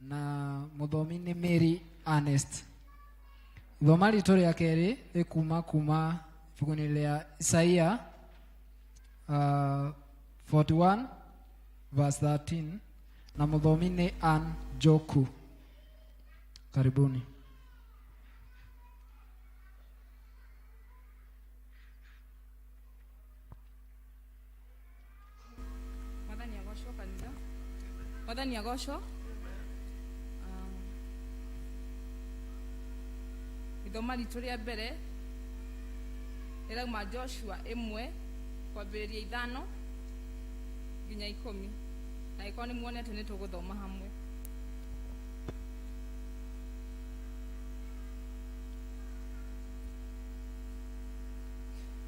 Na mũthomi nĩ Mary Ernest. Ithoma ritũ rĩa kerĩ rĩkuma kuma ibuku-inĩ rĩa Isaia 41 verse 13 na mũthomi nĩ Ann Njoku. Karibuni. Mwathani agocwo kanitha. Mwathani agocwo. Ithoma ritũ rĩa mbere rĩrauma Joshua 1 kwambĩrĩria 5 nginya 10, na angĩkorwo nĩ muonete nĩ tũgũthoma hamwe.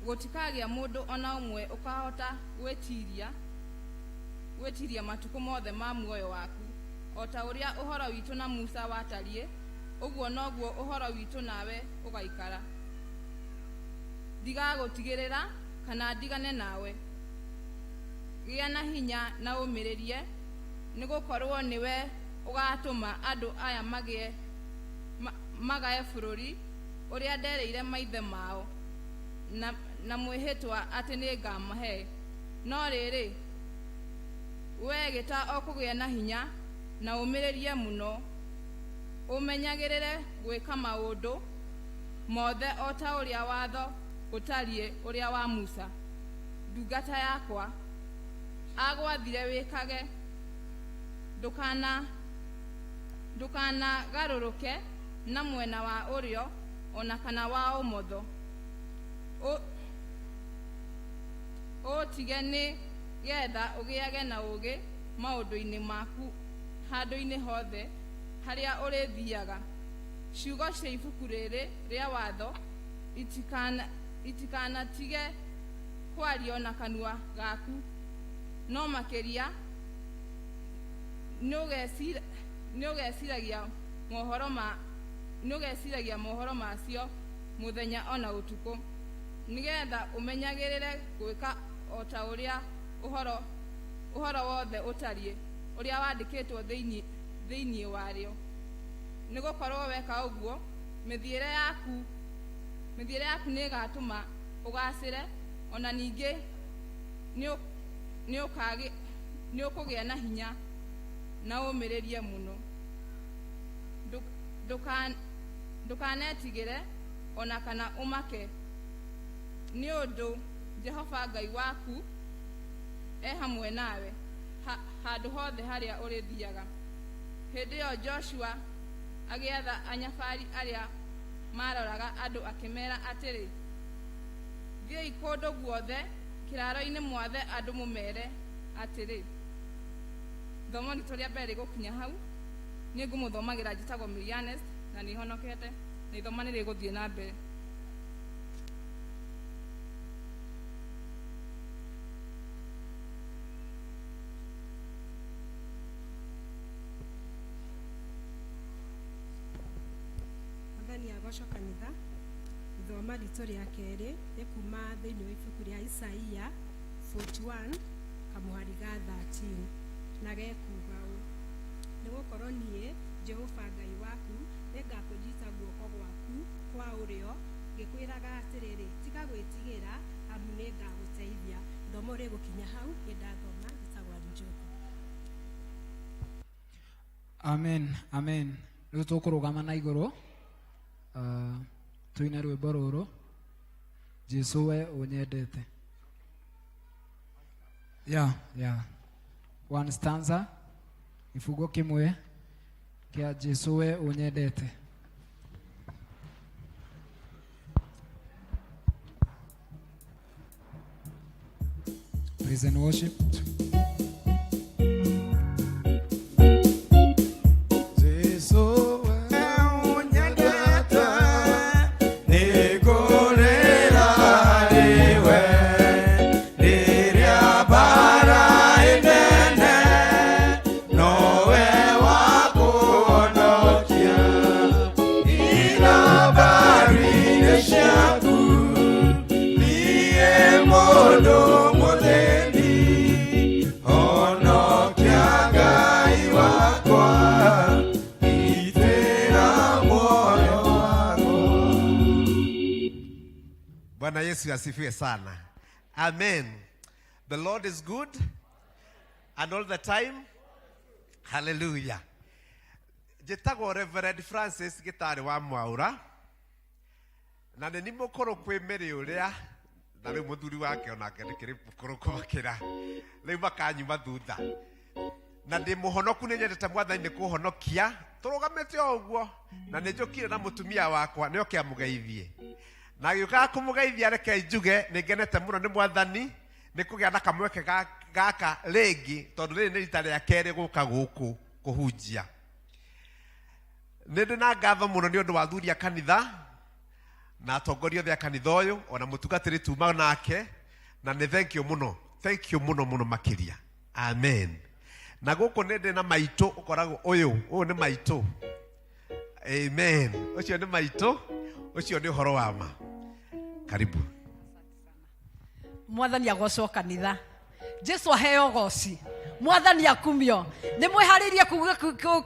Gũtikagĩa mũndũ o na ũmwe ũkaahota gwĩtiiria matukũ mothe ma muoyo waku. O ta ũrĩa ũhoro witũ na Musa watariĩ, ũguo noguo ũhoro witũ nawe ũgaikara. Ndigagũtigĩrĩra kana ndigane nawe. Gĩa na hinya na ũmĩrĩrie, nĩ gũkorũo nĩwe ũgaatũma andũ aya magae bũrũri ũrĩa nderĩire maithe mao na mwĩhĩtwa atĩ nĩngamahe. No rĩrĩ, wee gĩta o kũgĩa na hinya na ũmĩrĩrie mũno, ũmenyagĩrĩre gwĩka maũndũ mothe o ta ũrĩa watho ũtariĩ ũrĩa wa Musa, ndungata yakwa, aagwathire wĩkage. Ndũkanagarũrũke na mwena wa ũrĩo o na kana wa ũmotho, ũũtige nĩ getha ũgĩage na ũũgĩ maũndũ-inĩ maku handũ-inĩ hothe harĩa ũrĩthiaga. Ciugo cia ibuku rĩrĩ rĩa watho itikanatige kwario na kanua gaku, no makĩria nĩũgeciragia mohoro macio mũthenya o na ũtukũ, nĩgeetha ũmenyagĩrĩre gwĩka o ta ũrĩa ũhoro wothe ũtariĩ ũrĩa wandĩkĩtwo thĩinĩ warĩo. Nĩgũkorwo weka ũguo, mĩthiĩre yaku nĩĩgatũma ũgaacĩre, o na ningĩ nĩũkũgĩa na hinya na ũmĩrĩrie mũno. Ndũkanetigĩre o na kana ũmake, nĩ ũndũ Jehova Ngai waku e hamwe nawe handũ hothe harĩa ũrĩthiaga. Hĩndĩ ĩyo Joshua agĩatha anyabari arĩa maaroraga andũ akĩmeera atĩrĩ, Thiĩi kũndũ guothe kĩraaro-inĩ mwathe andũ mũmeere atĩrĩ, Ithomo ritũ rĩa mbere rĩgũkinya hau. Niĩ ngũmũthomagĩra njĩtagwo Mirianes na nĩ honokete na ithoma nĩ rĩgũthiĩ na mbere. Mwathani agocwo kanitha. Ithoma ritũ rĩa kerĩ nĩ kuma thĩinĩ wa ibuku rĩa Isaia 41 kamũhari ga 13, na gekuga ũũ: Nĩ gũkorwo niĩ Jehova Ngai waku nĩngakũnyita guoko gwaku kwa ũrĩo, ngĩkwĩraga atĩrĩrĩ, tiga gwĩtigĩra, amu nĩngagũteithia. Ithomo rĩgũkinya hau, nĩ ndathoma. Njĩtagwo Njoku. Amen, amen. Rĩu tũkũrũgama na igũrũ, tũine rwĩmbo rũrũ, Jesu we ũnyendete. Yeah, yeah. One stanza, gĩbungo kĩmwe kĩa Jesu we ũnyendete. Praise and worship. Jesu we ũnyendete, nĩngũrĩra harĩ we. Rĩrĩa mbara ĩ nene, nowe wa kũhonokia. Ira mbaru-inĩ ciaku, niĩ mũndũ mũthĩni. Honokia Ngai wakwa. Bwana Yesu asifiwe sana. Amen. The Lord is good and all the time. Hallelujah. Njĩtagwo Reverend Francis Gĩtarĩ wa Mwaũra na nĩ ni mũkũrũ kwĩ mĩrĩ ũrĩa na rĩu mũthuri wake onake nĩ kĩrĩ mũkũrũ kũmakĩra rĩu makanyuma thutha na ndĩ mũhonoku nĩ nyendete mwathani nĩ kũhonokia tũrũgamĩte o ũguo na nĩ njũkire na mũtumia wakwa nĩ oke amũgeithie na agĩũkaga kũmũgeithia reke njuge nĩ ngenete mũno nĩ mwathani nĩ kũgĩa na kamweke gaka rĩngĩ tondũ rĩrĩ nĩ rita rĩa kerĩ gũka gũkũ kũhunjia. Nĩ ndĩ na ngatho mũno nĩ ũndũ wa athuri a kanitha na atongoria othe a kanitha ũyũ ona mũtungatĩri tuma nake na nĩ thank you mũno, thank you mũno mũno makĩria. Amen. Na gũkũ nĩ ndĩ na maitũ ũkoragwo ũyũ, ũyũ nĩ maitũ. Amen. Ũcio nĩ maitũ, ũcio nĩ ũhoro wa ma. Karibu. Mwathani agocwo kanitha. Jesu aheo goci. Mwathani akumio. Nĩ mwĩharĩirie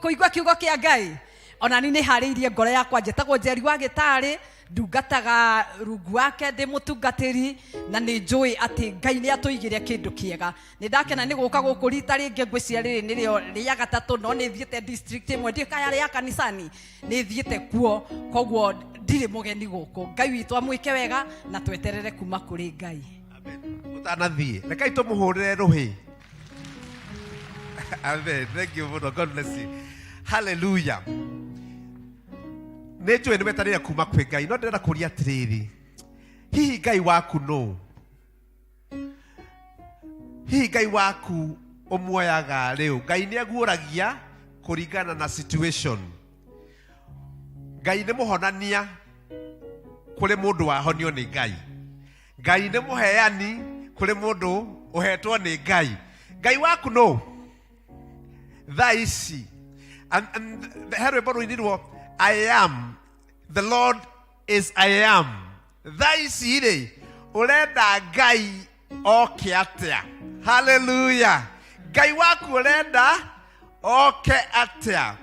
kũigua kiugo kĩa Ngai? Ona ni nĩ harĩirie ngoro yakwa. Njĩtagwo Njeri wa Gĩtarĩ, ndungataga rungu wake ndĩ mũtungatĩri, na nĩ njũĩ atĩ Ngai nĩ atũigĩre kĩndũ kĩega. Nĩ ndakena nĩ gũka gũkũ rita rĩngĩ, ngwĩciria rĩrĩ nĩrĩo rĩa gatatũ, no nĩ thiĩte district ĩmwe ndiũĩ kana yarĩ ya kanicani, nĩ thiĩte kuo, koguo ndirĩ mũgeni gũkũ. Ngai witũ amwĩke wega na tweterere kuma kũrĩ Ngai. Amen. Ũtanathiĩ, rekai tũmũhũrĩre rũhĩ. Amen. Thank you mũno. God bless you. Hallelujah. Nĩ njũĩ nĩ wetanĩire kuma kwĩ Ngai, no ndĩrenda kũria atĩrĩrĩ, hihi Ngai waku nũ? Hihi Ngai waku ũmuoyaga rĩu? Ngai nĩ aguũragia kũringana na situation. Ngai nĩ mũhonania kũrĩ mũndũ wahonio nĩ Ngai. Ngai nĩ mũheani kũrĩ mũndũ ũhetwo nĩ Ngai. Ngai waku nũ? Thaa ici he rwĩmbo rũinirwo I am the Lord is I am. Thaa ici rĩ ũrenda Ngai oke atĩa? Hallelujah. Ngai waku ũrenda oke atĩa?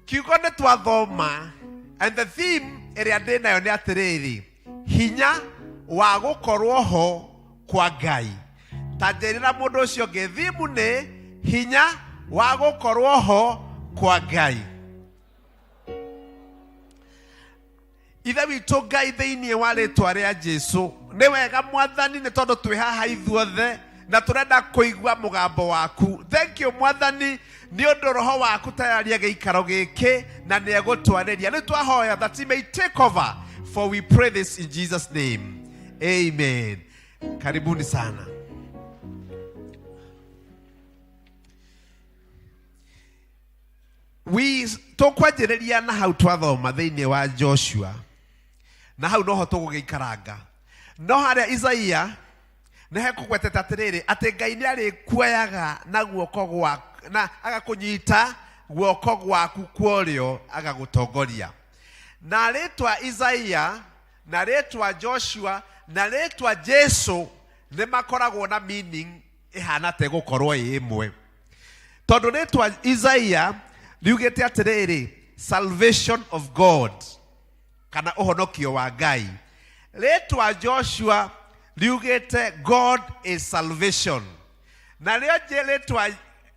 Kiugo nĩ twathoma and the theme ĩrĩa ndĩ nayo nĩ atĩrĩrĩ, hinya wa gũkorwo ho kwa Ngai. Ta njĩrĩra mũndũ ũcio ũngĩ, theme nĩ hinya wa gũkorwo ho kwa Ngai. Ithe witũ Ngai thĩinĩ wa rĩtwa rĩa Jesu, nĩ wega Mwathani nĩ tondũ twĩ haha ithuothe na tũrenda kũigua mũgambo waku. Thank you Mwathani nĩ ũndũ roho waku tayaria gĩikaro gĩkĩ na nĩ egũtwarĩria. Rĩu twahoya that he may take over, for we pray this in Jesus name. Amen. Karibuni sana. We tũkwanjĩrĩria na hau twathoma thĩinĩ wa Joshua, na hau noho tũgũgĩikaranga. No harĩa Isaia nĩ hekũgwetete atĩrĩrĩ, atĩ Ngai nĩ arĩkuoyaga na guoko gwaku, na agakũnyita guoko gwaku kwa ũrĩo agagũtongoria. Na rĩtwa Isaia na rĩtwa Joshua na rĩtwa Jesu nĩ makoragwo na meaning ĩhana ta ĩgũkorwo ĩ ĩmwe, tondũ rĩtwa Isaia riugĩte atĩrĩrĩ, salvation of God kana ũhonokio wa Ngai. Rĩtwa Joshua riugĩte God is salvation. Na rĩo rĩtwa,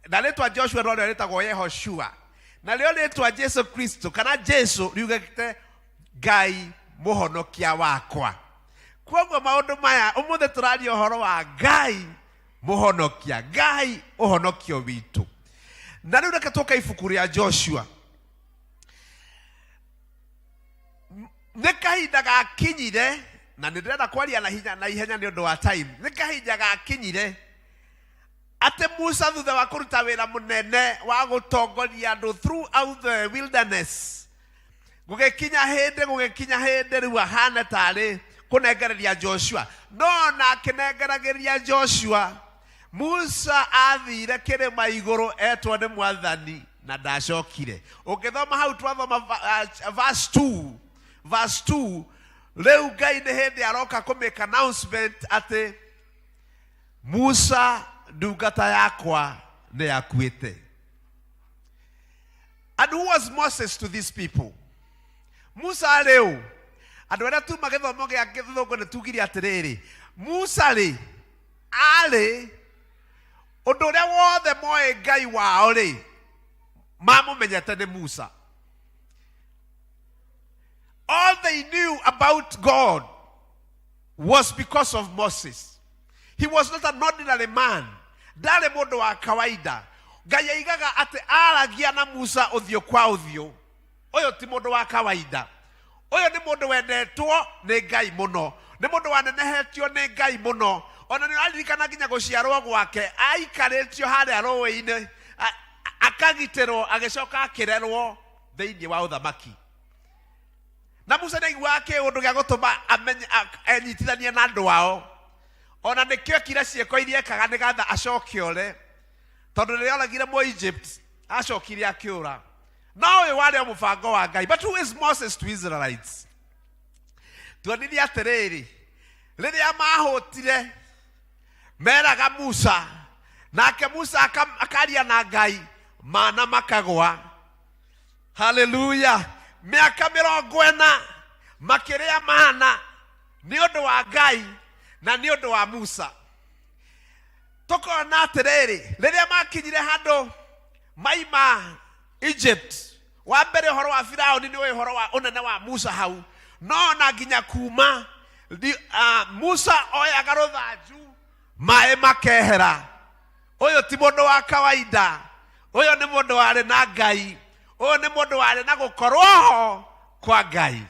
na rĩtwa Joshua no rĩo rĩtagwo Yehoshua. Na rĩo rĩtwa Jesu Kristo kana Jesu riugĩte Ngai mũhonokia wakwa. Koguo maũndũ maya ũmũthĩ tũraria ũhoro wa Ngai mũhonokia, Ngai ũhonokio witũ. Na rĩu reke tũke ibuku rĩa Joshua. Nĩ kahinda gakinyire, na nĩ ndĩrenda kwaria na hinya na ihenya nĩ ũndũ wa time. Nĩ kahinda gakinyire atĩ Musa thutha wa kũruta wĩra mũnene wa gũtongoria andũ throughout the wilderness, gũgĩkinya hĩndĩ, gũgĩkinya hĩndĩ rĩu ahana tarĩ kũnengereria Joshua. No ona akĩnengeragĩria Joshua, Musa athire kĩrĩma igũrũ etwo nĩ Mwathani na ndacokire. Ũngĩthoma hau twathoma verse 2, verse 2, rĩu Ngai nĩ hĩndĩ aroka kũ make announcement atĩ Musa ndungata yakwa nĩ akuĩte. And who was Moses to these people? Musa rĩu Andũ arĩa tuma gĩthomo gĩa gĩthũngũ nĩ tugire atĩrĩrĩ, Musa rĩ, arĩ ũndũ ũrĩa wothe moĩ Ngai wao rĩ, mamũmenyete nĩ Musa. All they knew about God was because of Moses. He was not an ordinary man. Ndarĩ mũndũ wa kawaida. Ngai aigaga atĩ aragia na Musa ũthiũ kwa ũthiũ. Ũyũ ti mũndũ wa kawaida. Ũyũ nĩ mũndũ wendetwo nĩ Ngai mũno. Nĩ mũndũ wanenehetio nĩ Ngai mũno. Ona nĩ ũraririkana nginya gũciarwo gwake, aikarĩtio harĩa rũĩ-inĩ, akagitĩrwo, agĩcoka akĩrerwo thĩinĩ wa ũthamaki. Na Musa nĩ aiguaga kĩũndũ gĩa gũtũma enyitithanie na andũ ao. Ona nĩkĩo ekire ciĩko iria ekaga nĩgetha acoke ore. Tondũ rĩrĩa oragire mũ Egypt, acokire akĩũra. No ũyũ warĩ o mũbango wa Ngai. But who is Moses to Israelites? Tuonirie atĩrĩrĩ, rĩrĩa mahũtire, meraga Musa, nake Musa akaria na Ngai, mana makagwa. Haleluya. Mĩaka 40 makĩrĩa mana nĩ ũndũ wa Ngai na nĩ ũndũ wa Musa. Tũkona atĩrĩrĩ, rĩrĩa makinyire handũ maima Egypt, wa mbere ũhoro wa Firaũni nĩ ũĩ ũhoro wa ũnene wa Musa hau, no ona nginya kuma Musa oyaga rũthanju maĩ makehera. Ũyũ ti mũndũ wa kawaida, ũyũ nĩ mũndũ warĩ na Ngai, ũyũ nĩ mũndũ warĩ na gũkorwo ho kwa Ngai.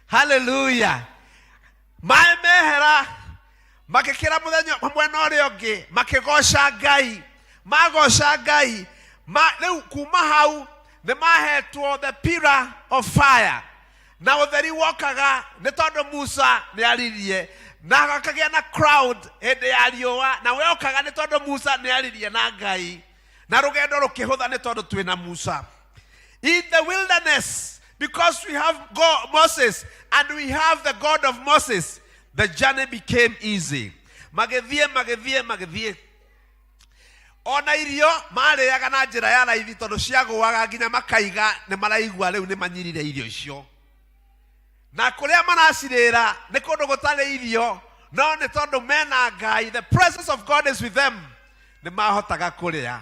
Haleluya. Maĩ mehera makĩkĩra mũthenya mwena ũrĩa ũngĩ, makĩgoca Ngai, magoca Ngai. Rĩu kuma hau nĩ mahetwo the pillar of fire, na ũtheri wokaga nĩ tondũ Musa nĩ aririe, na gakagĩa na crowd hĩndĩ ya riũa, na wokaga nĩ tondũ Musa nĩ aririe na Ngai, na rũgendo rũkĩhũtha nĩ tondũ twĩna Musa. In the wilderness, because we have God, Moses, and we have the God of Moses, the journey became easy. Magĩthiĩ, magĩthiĩ, magĩthiĩ. Ona irio marĩaga na njĩra ya raithi tondũ ciagũaga nginya makaiga nĩ maraigua rĩu nĩ manyirire irio icio. Na kũrĩa maracirĩra nĩ kũndũ gũtarĩ irio, no nĩ tondũ mena Ngai, the presence of God is with them, nĩ mahotaga kũrĩa.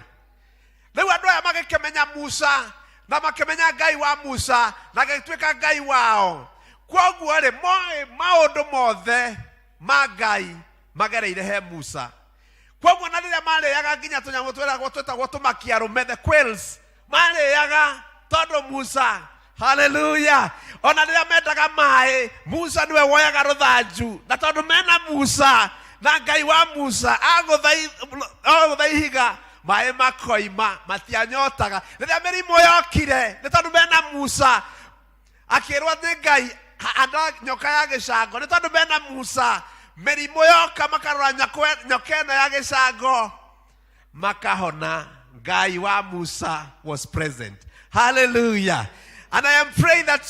Rĩu andũ aya magĩkĩmenya Musa na makĩmenya Ngai wa Musa na agĩtuĩka Ngai wao. Kwoguo rĩ, moĩ maũndũ mothe ma Ngai magereire he Musa. Kwoguo na rĩrĩa marĩaga nginya tũnyamũ twĩragwo twĩtagwo tũmakia arũme, the quails, marĩaga tondũ Musa. Haleluya. Ona rĩrĩa mendaga maĩ, Musa nĩwe woyaga rũthanju, na tondũ mena Musa na Ngai wa Musa, agũtha ihiga, maĩ makoima, matianyotaga. Rĩrĩa mĩrimũ yokire, nĩ tondũ mena Musa, akĩrwo nĩ Ngai, handa nyoka ya gĩcango, nĩ tondũ mena Musa, mĩrimũ yoka makarora nyoka ĩno ya gĩcango, makahona. Ngai wa Musa was present. Hallelujah. And I am praying that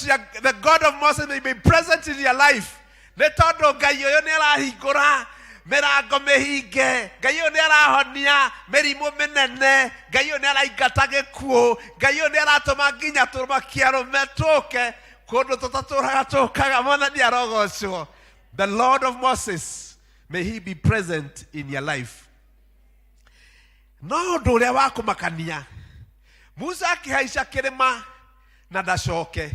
the God of Moses may be present in your life. Nĩ tondũ Ngai ũyũ nĩ arahingũra mĩrango mĩhinge, Ngai ũyũ nĩ arahonia mĩrimũ mĩnene, Ngai ũyũ nĩ araingata gĩkuũ, Ngai ũyũ nĩ aratũma nginya tũmakia arũme tũke kũndũ tũtatũraga tũkaga. Mwathani arogocwo. The Lord of Moses, may he be present in your life. No ũndũ ũrĩa wa kũmakania, Musa akĩhaica kĩrĩma na ndacoke.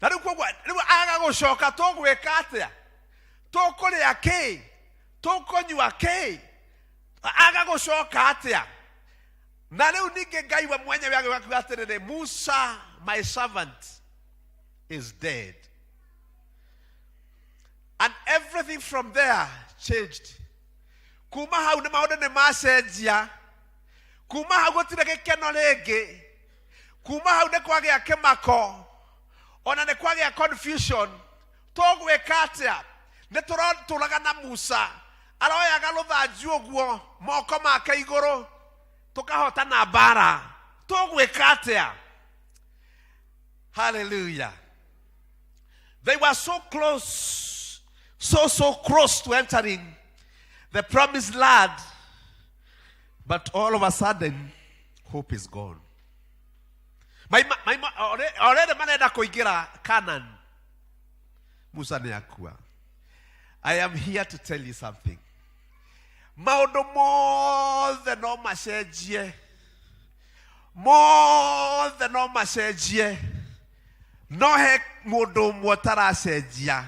Na rĩu koguo, rĩu aga gũcoka tũgwĩka atĩa? Tũkũrĩa kĩ? Tũkũnyua kĩ? Aga gũcoka atĩa? Na rĩu ningĩ Ngai we mwenyewe agĩũka akiuga atĩrĩrĩ, Musa my servant is dead. And everything from there changed. Kuma hau nĩ maũndũ nĩ macenjia. Kuma hau gũtirĩ gĩkeno rĩngĩ. Kuma hau nĩ kwagĩa kĩmako, ona nĩ kwagĩa confusion. Tũgwĩka atĩa? Nĩ tũratũraga na Musa, aroyaga rũthanju ũguo moko make igũrũ, tũkahotana mbara. Tũgwĩka atĩa? Hallelujah. They were so close, so, so close to entering the promised land. But all of a sudden, hope is gone. Already marenda kũingĩra Canaan. Musa nĩ akua. I am here to tell you something. Maũndũ mothe no macenjie, mothe no macenjie, no he mũndũ ũmwe ũtaracenjia,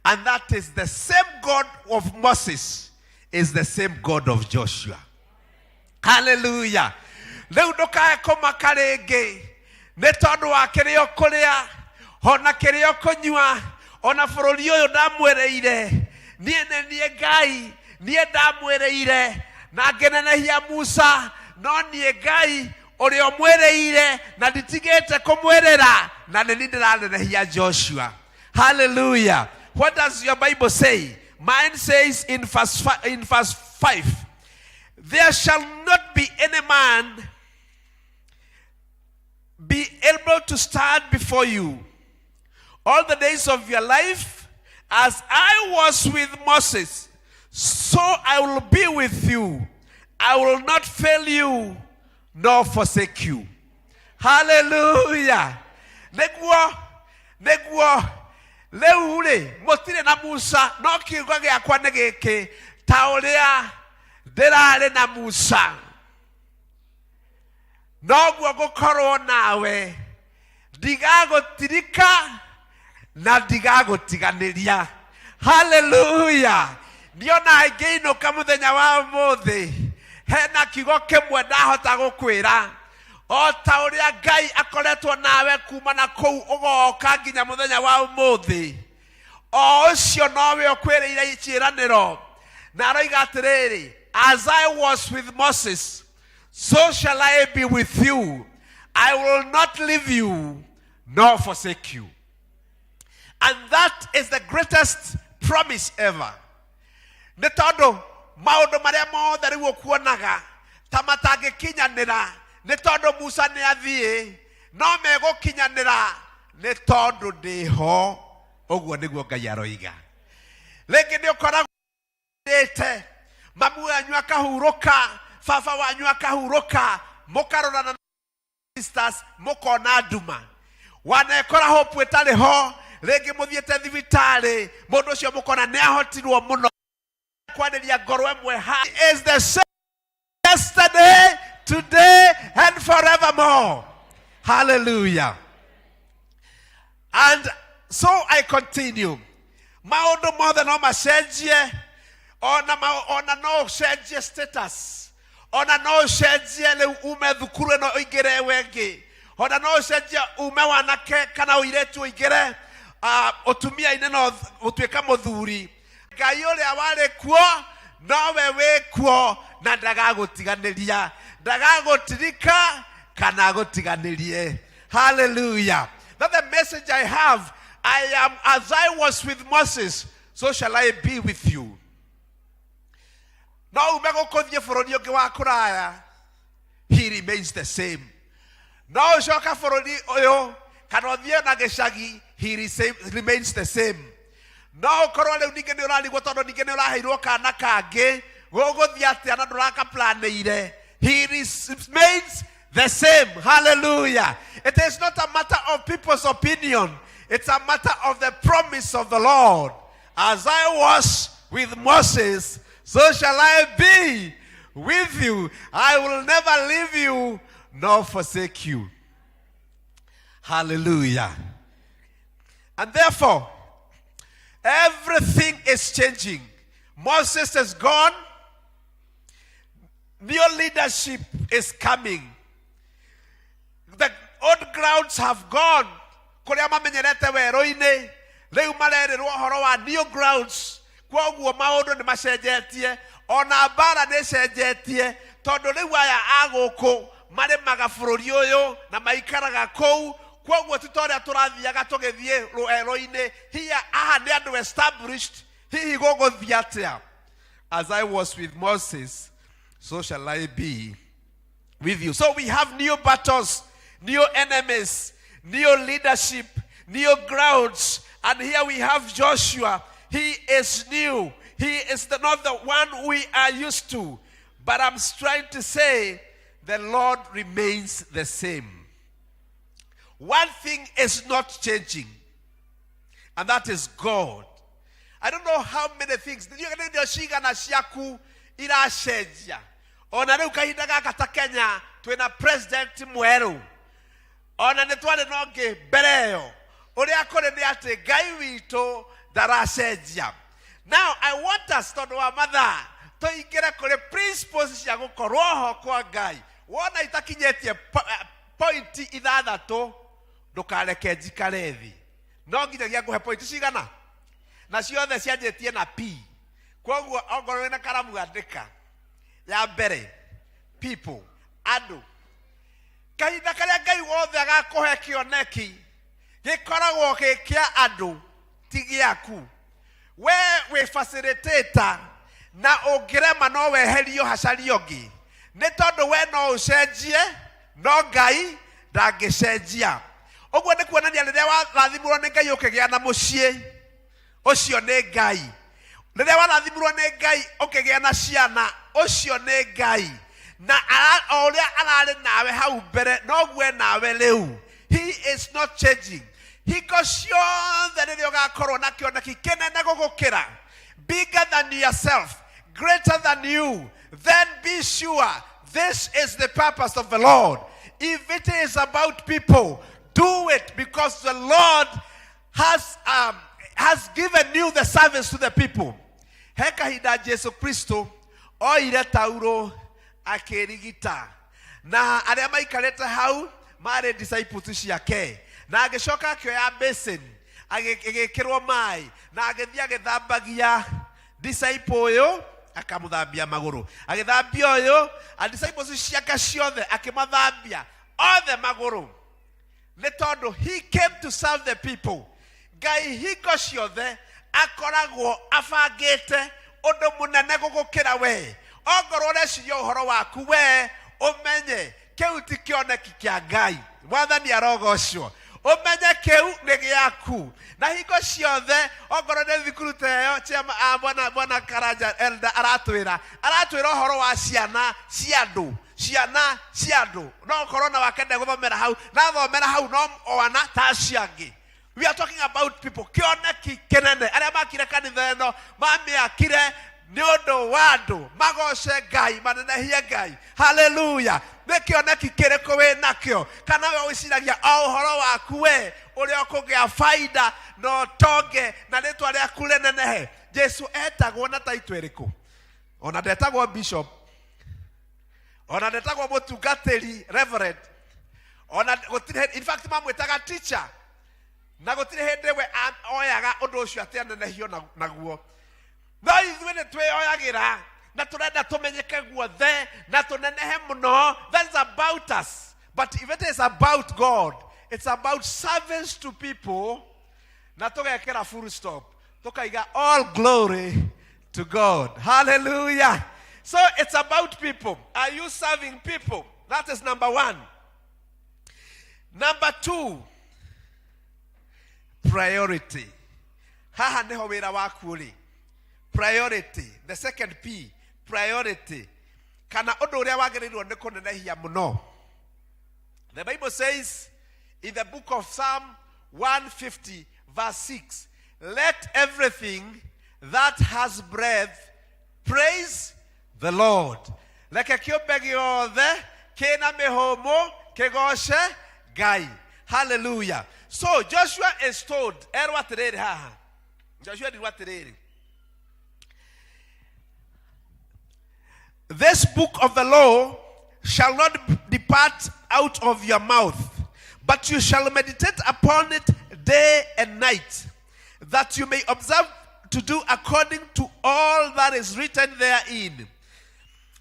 and that is the same God of Moses is the same God of Joshua. Haleluya! Rĩu ndũkae kũmaka rĩngĩ nĩ tondũ wa kĩrĩa ũkũrĩa ona kĩrĩa ũkũnyua ona bũrũri ũyũ ndamwĩrĩire. Niĩ nĩ niĩ Ngai, niĩ ndamwĩrĩire na ngĩnenehia Musa, no niĩ Ngai ũrĩa ũmwĩrĩire na nditigĩte kũmwĩrĩra, na nĩ niĩ ndĩranenehia Joshua. Hallelujah. What does your Bible say? Mine says in verse 5, "There shall not be any man be able to stand before you all the days of your life. As I was with Moses, so I will be with you. I will not fail you nor forsake you." Hallelujah. Nĩguo rĩu rĩ mũtirĩ na Musa, no kiugo gĩakwa nĩ gĩkĩ: ta ũrĩa ndĩrarĩ na Musa, noguo ngũkorwo nawe, ndigagũtirika na ndigagũtiganĩria. Haleluya! Niona ngĩinũka mũthenya wa ũmũthĩ, hena kiugo kĩmwe ndahota gũkwĩra: o ta ũrĩa Ngai akoretwo nawe kuma na kũu ũgoka nginya mũthenya wa ũmũthĩ, o ũcio nowe ũkwĩrĩire ciĩranĩro na aroiga atĩrĩrĩ, "As I was with Moses, so shall I be with you. I will not leave you nor forsake you." And that is the greatest promise ever, nĩ tondũ maũndũ marĩa mothe rĩu ũkuonaga ta matangĩkinyanĩra nĩ tondũ Musa nĩ athiĩ, no megũkinyanĩra nĩ tondũ ndĩho. Ũguo nĩguo Ngai aroiga. Rĩngĩ nĩ ũkoragwo ĩte mamu wanyu akahurũka, baba wanyu akahurũka, mũkarorana na sisters, mũkona nduma, wanekora hope ĩtarĩ ho. Rĩngĩ mũthiĩte thibitarĩ, mũndũ ũcio mũkona nĩ ahotirwo mũno kwarĩria ngoro ĩmwe ha is the same yesterday, today and forevermore. Hallelujah. And so I continue. Maũndũ mothe no macenjie, ona no ũcenjie status, ona no ũcenjie rĩu ume thukuru ĩno ũingĩre ĩyo ĩngĩ, ona no ũcenjie ume wanake kana ũirĩtu ũingĩre ũtumia-inĩ no ũtuĩka mũthuri. Ngai ũrĩa warĩ kuo nowe wĩ kuo, na ndagagũtiganĩria, ndagagũtirika kana agũtiganĩrie. Hallelujah. That's the message I have. I am as I was with Moses, so shall I be with you. No ume gũkũ thiĩ bũrũri ũngĩ wa kũraya, he remains the same. No ũcoka bũrũri ũyũ kana ũthiĩ na gĩcagi, he remains the same. No ũkorwo rĩu ningĩ nĩ ũrarigwo tondũ ningĩ nĩ ũraheirwo kana kangĩ, gũgũthiĩ atĩa na ndũrakaplanĩire, he remains the same. Hallelujah. It is not a matter of people's opinion, it's a matter of the promise of the Lord. "As I was with Moses, so shall I be with you. I will never leave you nor forsake you." Hallelujah. And therefore, everything is changing. Moses is gone. New leadership is coming. The old grounds have gone. Kũrĩa mamenyerete werũ-inĩ, rĩu marerĩrwo ũhoro wa new grounds. Kwoguo maũndũ nĩ macenjetie, ona mbara nĩ ĩcenjetie, tondũ rĩu aya a gũkũ marĩmaga bũrũri ũyũ na maikaraga kũu. Kwoguo ti ta ũrĩa tũrathiaga tũgĩthiĩ rwerũ-inĩ hiya. Aha nĩ andũ established. Hihi gũgũthiĩ atĩa? As I was with Moses, so shall I be with you. So we have new battles, new enemies, new leadership, new grounds. And here we have Joshua. He is new. He is not the one we are used to. But I'm trying to say the Lord remains the same. One thing is not changing, And that is God. I don't know how many things. Ndiũĩ nĩ indo cigana ciaku iracenjia. Ona rĩu kahinda gaka ta Kenya twĩna president mwerũ. Ona nĩ twarĩ na ũngĩ mbere ĩyo. Ũrĩa kũrĩ nĩ atĩ Ngai witũ ndaracenjia. Now I want us tondũ wa mathaa tũingĩre kũrĩ principles cia gũkorwo ho kwa Ngai. Wona itakinyĩtie pointi ithathatũ ndũkareke njikare thĩ. No nginyagia ngũhe pointi cigana? Na ciothe cianjĩtie na P. Kwoguo ongorwo wĩna karamu andĩka. Ya mbere, people, andũ. Kahinda karĩa Ngai wothe agakũhe kĩoneki gĩkoragwo gĩ kĩa andũ ti gĩaku. We wĩ facilitator na ũngĩrema no weherio hacario ũngĩ, nĩ tondũ we no ũcenjie no Ngai ndangĩcenjia. Ũguo nĩ kuonania rĩrĩa warathimirwo nĩ Ngai ũkĩgĩa na mũciĩ, ũcio nĩ Ngai. Rĩrĩa warathimirwo nĩ Ngai ũkĩgĩa na ciana, ũcio nĩ Ngai. Na o ũrĩa ararĩ nawe hau mbere noguo e nawe rĩu. He is not changing. Hingo ciothe rĩrĩa ũgakorwo na kĩoneki kĩnene gũgũkĩra, bigger than yourself, greater than you, then be sure this is the purpose of the Lord. If it is about people, do it because the Lord has given you the service to the people. He kahinda Jesu Kristo oire tauro akĩrigita na arĩa maikarĩte hau marĩ disciples ciake, na agĩcoka akĩoya basin ĩgĩkĩrwo maĩ na agĩthiĩ agĩthambagia disciple ũyũ, akamũthambia magũrũ, agĩthambia ũyũ, a disciples ciake ciothe akĩmathambia othe magũrũ, nĩ tondũ he came to serve the people. Ngai hingo ciothe akoragwo abangĩte ũndũ mũnene gũgũkĩra we. Ongorwo ũreciria ũhoro waku we, ũmenye kĩu ti kĩoneki kĩa Ngai. Mwathani arogocwo. Ũmenye kĩu nĩ gĩaku. Na hingo ciothe ongorwo nĩ thukuru ta ĩyo, bwana Karanja elder aratwĩra ũhoro wa ciana cia andũ, ciana cia andũ. No ũkorwo na wake ndegũthomera hau, na athomera hau no ona ta acio angĩ. We are talking about people. Kĩoneki kĩnene. Arĩa makire kanitha ĩno mamĩakire nĩ ũndũ wa andũ magoce Ngai, manenehie Ngai. Haleluya. Nĩ kĩoneki kĩrĩkũ wĩ nakĩo? Kana we wĩciragia o ũhoro waku we ũrĩa ũkũgĩa baida na ũtonge na rĩtwa rĩaku rĩnenehe? Jesu etagwo na taitũ ĩrĩkũ? Ona ndetagwo bishop, ona ndetagwo mũtungatĩri reverend, ona gũtirĩ, in fact mamwĩtaga teacher, na gũtirĩ hĩndĩ we oyaga ũndũ ũcio atĩ anenehio naguo. No ithuĩ nĩ twĩoyagĩra na tũrenda tũmenyeke guothe na tũnenehe mũno. That is about us. But if it is about God, it's about service to people. Na tũgekĩra full stop, tũkaiga all glory to God. Hallelujah. So it's about people. Are you serving people? That is number one. Number two, priority. Haha niho wĩra waku ũrĩ. Priority. The second P, priority. Kana ũndũ ũrĩa wagĩrĩirwo nĩ kũnenehia mũno. The Bible says in the book of Psalm 150 verse 6, let everything that has breath praise the Lord. Reke kĩũmbe gĩothe kĩna mĩhũmũ kĩgoce Ngai. Hallelujah. So Joshua is told, erwo atĩrĩrĩ haha. Joshua erirwo atĩrĩrĩ, this book of the law shall not depart out of your mouth, but you shall meditate upon it day and night, that you may observe to do according to all that is written therein.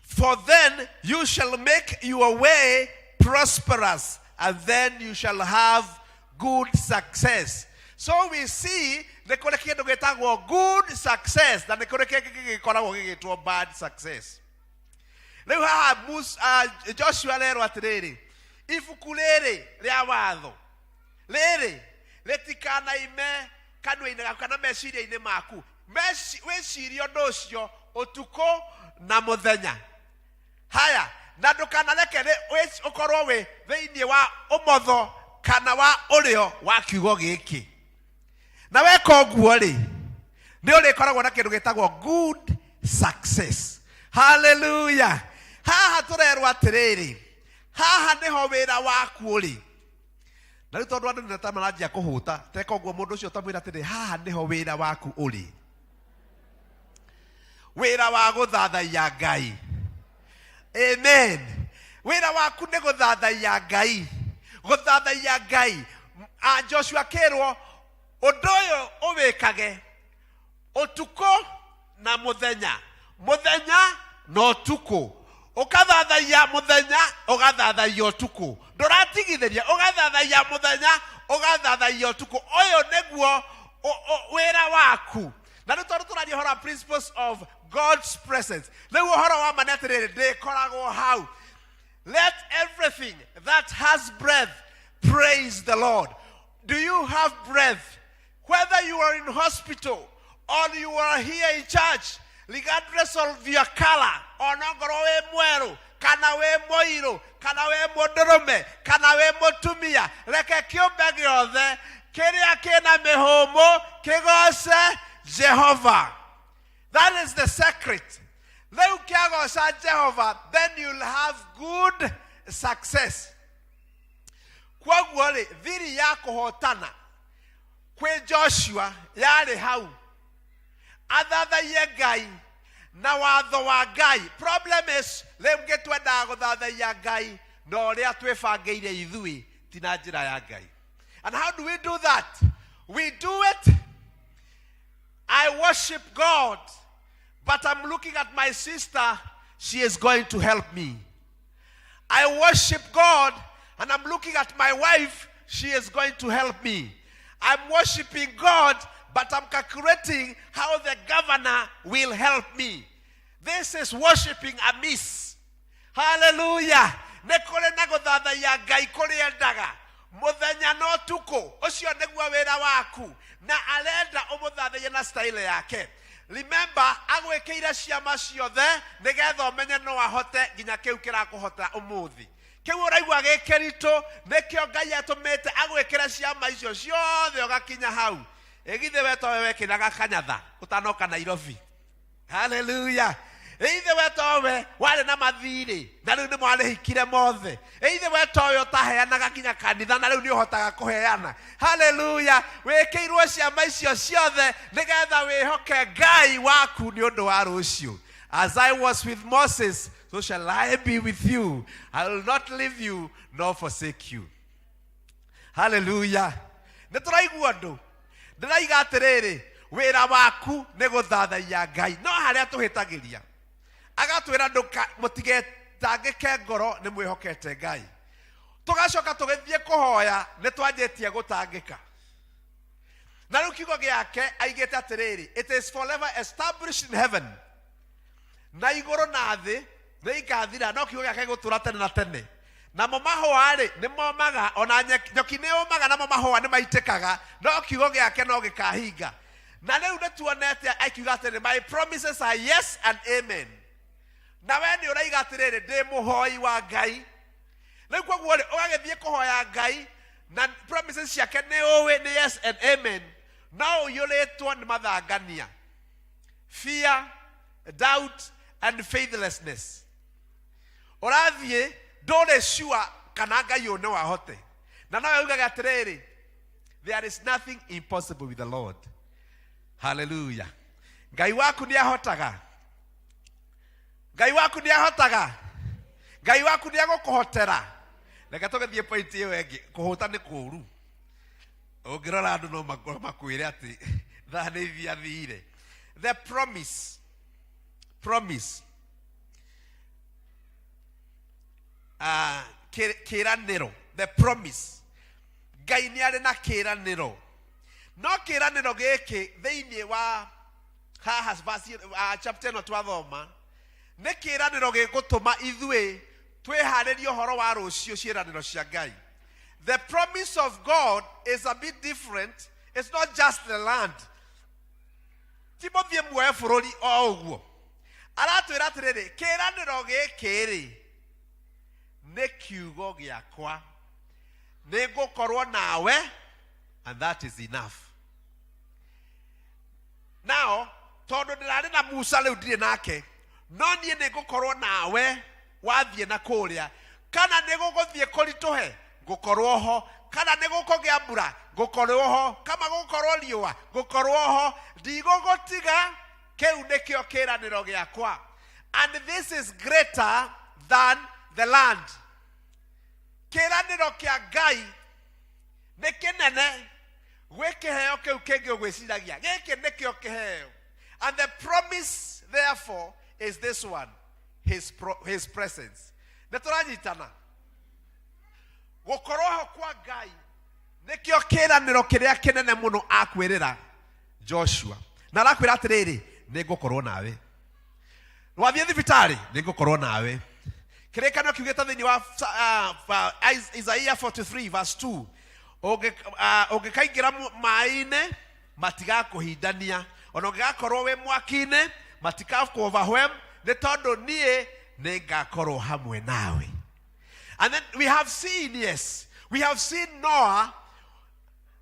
For then you shall make your way prosperous, and then you shall have good success. So we see nĩ kũrĩ kĩndũ gĩtagwo good success na nĩ kũrĩ kĩngĩ gĩgĩkoragwo gĩgĩtwo bad success. Rĩu haha Joshua arerwo atĩrĩrĩ, ibuku rĩrĩ rĩa watho rĩrĩ rĩtikanaime kanua-inĩ gaku kana meciria-inĩ maku. Wĩcirie ũndũ ũcio ũtukũ na mũthenya. Haya, na ndũkanareke ũkorwo wĩ thĩinĩ wa ũmotho kana wa ũrĩo wa kiugo gĩkĩ. Na weka ũguo rĩ, nĩ ũrĩkoragwo na kĩndũ gĩtagwo good success. Haleluya. Haha tũrerwo atĩrĩrĩ, haha nĩho wĩra waku ũrĩ. Na rĩu tondũ andũ nĩ ta maranjia kũhũta, teka ũguo mũndũ ũcio ũtamwĩra atĩrĩ, haha nĩho wĩra waku ũrĩ. Wĩra wa gũthathaiya Ngai. Amen. Wĩra waku nĩ gũthathaiya Ngai. Gũthathaiya Ngai. A Joshua akĩrwo ũndũ ũyũ ũwĩkage ũtukũ na mũthenya, mũthenya na ũtukũ. Ũgathathaiya mũthenya, ũgathathaiya ũtukũ. Ndũratigithĩria, ũgathathaiya mũthenya, ũgathathaiya ũtukũ. Ũyũ nĩguo wĩra waku. Na rĩu tondũ tũraria ũhoro wa principles of God's presence, rĩu ũhoro wa ma nĩ atĩrĩrĩ, ndĩkoragwo hau. Let everything that has breath praise the Lord. Do you have breath? Whether you are in hospital or you are here in church, regardless of your color, onongorwo wĩ mwerũ kana wĩ mũirũ kana wĩ mũndũrũme kana wĩ mũtumia, reke kĩũmbe gĩothe kĩrĩa kĩna mĩhũmũ kĩgoce Jehova. That is the secret. Rĩu kĩagoca Jehova, then you'll have good success. Kwoguo rĩ, thiri ya kũhotana kwĩ Joshua yarĩ hau, athathaiye Ngai na watho wa Ngai. Problem is, rĩngĩ twendaga gũthathaiya Ngai na ũrĩa twĩbangĩire ithuĩ, ti na njĩra ya Ngai. And how do we do that? We do it, I worship God, but I'm looking at my sister, she is going to help me. I worship God and I'm looking at my wife, she is going to help me. I'm worshiping God, but I'm calculating how the governor will help me. This is worshiping amiss. Hallelujah. Nĩ kũrĩ na gũthathaiya Ngai kũrĩa endaga mũthenya na ũtukũ. Ũcio nĩguo wĩra waku, na arenda ũmũthathaiye na style yake. Remember, agwĩkĩire ciama ciothe nĩgetha ũmenye no ahote nginya kĩu kĩrakũhota ũmũthĩ. Kĩu ũraigua gĩ kĩritũ, nĩkĩo Ngai atũmĩte agwĩkĩre ciama icio ciothe ũgakinya hau. Ĩgithĩ we towe wekĩraga kanyatha ũtanoka Nairobi? Haleluya. Ithe we towe warĩ na mathirĩ na rĩu nĩ mwarĩhikire mothe. Ithe we towe ũtaheanaga nginya kanitha na rĩu nĩ ũhotaga kũheana. Haleluya. Wĩkĩirwo ciama icio ciothe nĩgetha wĩhoke Ngai waku nĩ ũndũ wa rũciũ. As I was with Moses, so shall I be with you. I will not leave you nor forsake you. Haleluya. Nĩ tũraigua ũndũ. Ndĩraiga atĩrĩrĩ, wĩra waku nĩ gũthathaiya Ngai. No harĩa tũhĩtagĩria, agatwĩra mũtigetangĩke ngoro, nĩ mwĩhokete Ngai. Tũgacoka tũgĩthiĩ kũhoya, nĩ twanjĩtie gũtangĩka. Na rĩu kiugo gĩake aigĩte atĩrĩrĩ, it is forever established in heaven. Na igũrũ na thĩ nĩ ikathira, no kiugo gĩake gĩgũtũũra tene na tene. Namo mahũa-rĩ, nĩ momaga, ona nyoki nĩ yũmaga, namo mahũa nĩ maitĩkaga, no kiugo gĩake no gĩkahinga. Na rĩu nĩ tuonete akiuga atĩrĩrĩ, my promises are yes and amen. Na we nĩ ũraiga atĩrĩrĩ, ndĩ mũhoi wa Ngai. Rĩu koguo rĩ, ũgagĩthiĩ kũhoya Ngai, na promises ciake nĩ ũĩ nĩ yes and amen, no ũiyũrĩtwo nĩ mathangania. Fear, doubt and faithlessness. Ũrathiĩ ndũrĩ sure kana Ngai ũyũ no ahote. Na nowe ugaga atĩrĩrĩ, there is nothing impossible with the Lord. Hallelujah. Ngai waku nĩ ahotaga. Ngai waku nĩ ahotaga. Ngai waku nĩ agũkũhotera. Reke tũgĩthiĩ point ĩyo ĩngĩ. Kũhũta nĩ kũũru. Ũngĩrora andũ no makwĩre atĩ thaa nĩ ithiathire. The promise. Promise. Kĩranĩro. The promise. Ngai nĩ arĩ na kĩranĩro. No kĩranĩro gĩkĩ thĩinĩ wa haha verse, chapter ĩno twathoma, nĩ kĩranĩro gĩgũtũma ithuĩ twĩharĩrie ũhoro wa rũciũ, ciĩranĩro cia Ngai. The promise of God is a bit different. It's not just the land. Ti mũthiĩ muoe bũrũri o ũguo. Aratwĩra atĩrĩrĩ, kĩranĩro gĩkĩ rĩ, nĩ kiugo gĩakwa. Nĩ ngũkorwo nawe, and that is enough. Nao tondũ ndĩrarĩ na Musa rĩu ndirĩ nake, no niĩ nĩ ngũkorwo nawe wathiĩ na kũrĩa. Kana nĩ gũgũthiĩ kũritũhe, ngũkorwo ho. Kana nĩ gũkũgĩa mbura, ngũkorwo ho. Kama gũgũkorwo riũa, ngũkorwo ho. Ndigũgũtiga. Kĩu nĩkĩo kĩĩranĩro gĩakwa. And this is greater than the land. Kĩĩranĩro kĩa Ngai nĩ kĩnene gwĩ kĩheo kĩu kĩngĩ ũgwĩciragia. Gĩkĩ nĩkĩo kĩheo. And the promise therefore is this one, his presence. Nĩ tũranyitana. Gũkorwo ho kwa Ngai nĩkĩo kĩĩranĩro kĩrĩa kĩnene mũno akwĩrĩra Joshua. Na arakwĩra atĩrĩrĩ, nĩ ngũkorwo nawe. Wathiĩ thibitarĩ, nĩ ngũkorwo nawe. Kĩrĩkanĩro kiugĩte thĩinĩ wa Isaiah 43 verse 2, ũngĩkaingĩra maĩ-inĩ matigakũhindania, ona ũngĩgakorwo wĩ mwaki-inĩ matigakũ overwhelm, nĩ tondũ niĩ nĩ ngakorwo hamwe nawe. And then we have seen, yes, we have seen Noah.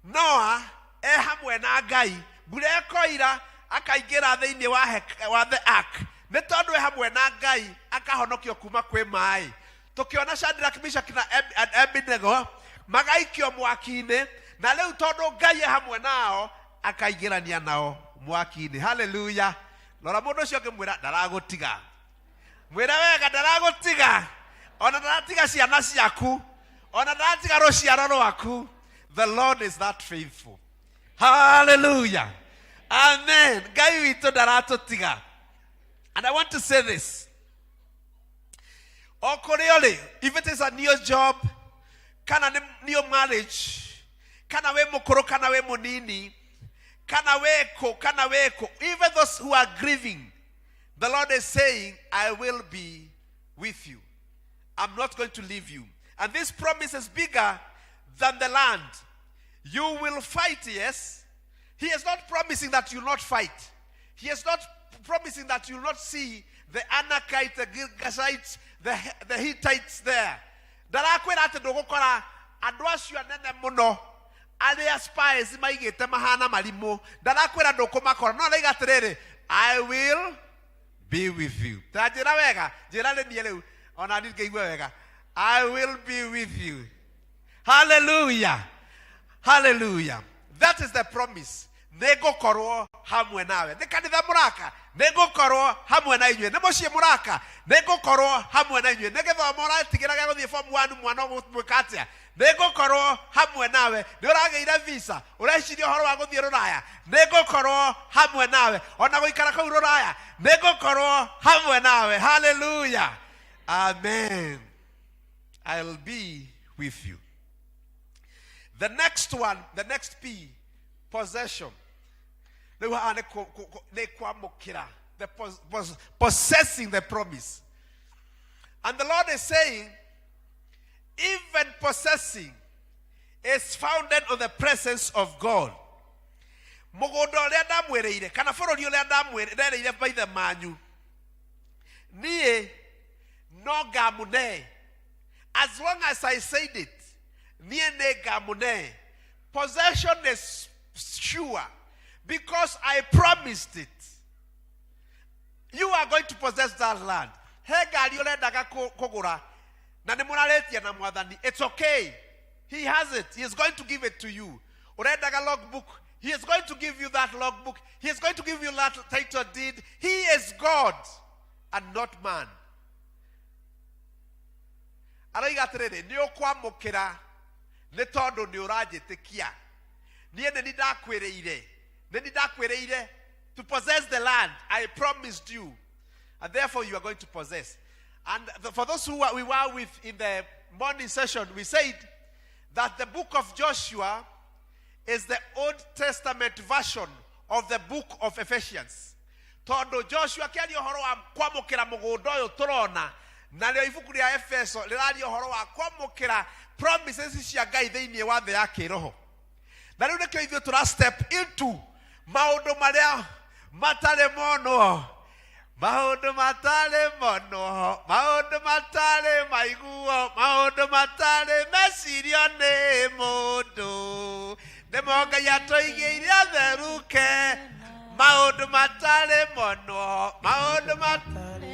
Noah e hamwe na Ngai, mbura ĩkoira akaingĩra thĩinĩ wa the ark, nĩ tondũ e hamwe na Ngai akahonokio kuma kwĩ maĩ. Tũkĩona Shadrach, Meshach na Abednego magaikio mwaki-inĩ, na rĩu tondũ Ngai e hamwe nao akaingĩrania nao mwaki-inĩ. Hallelujah. Rora mũndũ ũcio ũngĩmwĩra ndaragũtiga, mwĩre wega ndaragũtiga, ona ndaratiga ciana ciaku, ona ndaratiga rũciaro rwaku. The Lord is that faithful. Hallelujah. Amen. Ngai witũ ndaratũtiga. And I want to say this. O kũrĩa ũrĩ, if it is a new job, kana nĩ new marriage, kana wĩ mũkũrũ, kana wĩ mũnini, kana wĩ kũ, kana wĩ kũ, even those who are grieving, the Lord is saying, I will be with you. I'm not going to leave you. And this promise is bigger than the land. You will fight, yes. He is not promising that you will not fight. He is not promising that you will not see the Anakites, the Girgashites, the Hittites there. Ndarakwĩra atĩ ndũgũkora andũ acio anene mũno arĩa spies maigĩte mahana marimũ. Ndarakwĩra ndũkũmakora, no araiga atĩrĩrĩ, I will be with you. Ta njĩra wega, njĩra nĩ niĩ rĩu, ona niĩ ngĩigue wega. I will be with you. Hallelujah. Hallelujah. That is the promise. Nĩ ngũkorwo hamwe nawe. Nĩ kanitha mũraka, nĩ ngũkorwo hamwe na inyuĩ. Nĩ mũciĩ mũraka, nĩ ngũkorwo hamwe na inyuĩ. Nĩ gĩthomo ũratigĩra gĩa gũthiĩ form 1 mwana ũgũtuĩka atĩa? Nĩ ngũkorwo hamwe nawe. Nĩ ũragĩire visa, ũreciria ũhoro wa gũthiĩ rũraya, nĩ ngũkorwo hamwe nawe. Ona gũikara kũu rũraya, nĩ ngũkorwo hamwe nawe. Hallelujah. Amen. I'll be with you. The next one, the next P, possession. Rĩu haha nĩ kwamũkĩra, the possessing the promise. And the Lord is saying, even possessing is founded on the presence of God. Mũgũnda ũrĩa ndamwĩrĩire, kana bũrũri ũrĩa nderĩire maithe manyu, niĩ no ngamũne. As long as I said it, niĩ nĩ ngamũne. Possession is sure because I promised it. You are going to possess that land. He ngari ũrendaga kũgũra na nĩ mũrarĩtie na mwathani. It's okay. He has it. He is going to give it to you. Ũrendaga logbook. He is going to give you that logbook. He is going to give you that title deed. He is God and not man. Araiga atĩrĩrĩ, nĩ ũkwamũkĩra nĩ tondũ nĩ ũranjĩtĩkia. Niĩ nĩ niĩ ndakwĩrĩire. Nĩ niĩ ndakwĩrĩire to possess the land. I promised you. And therefore you are going to possess. And for those who we were with in the morning session, we said that the book of Joshua is the Old Testament version of the book of Ephesians. Tondũ Joshua akĩaria ũhoro wa kwamũkĩra mũgũnda ũyũ tũrona, narĩo ibuku rĩa Efeso rĩraria ũhoro wa kwamũkĩra promises cia Ngai thĩinĩ wa thĩ ya kĩroho. Na rĩu nĩkĩo ithuĩ tũra step into maũndũ marĩa matarĩ monwo, maũndũ matarĩ monwo, maũndũ matarĩ maiguo, maũndũ matarĩ mecirio nĩ mũndũ, nĩmo Ngai atũigĩire atheruke. Maũndũ matarĩ monwo, maũndũ matarĩ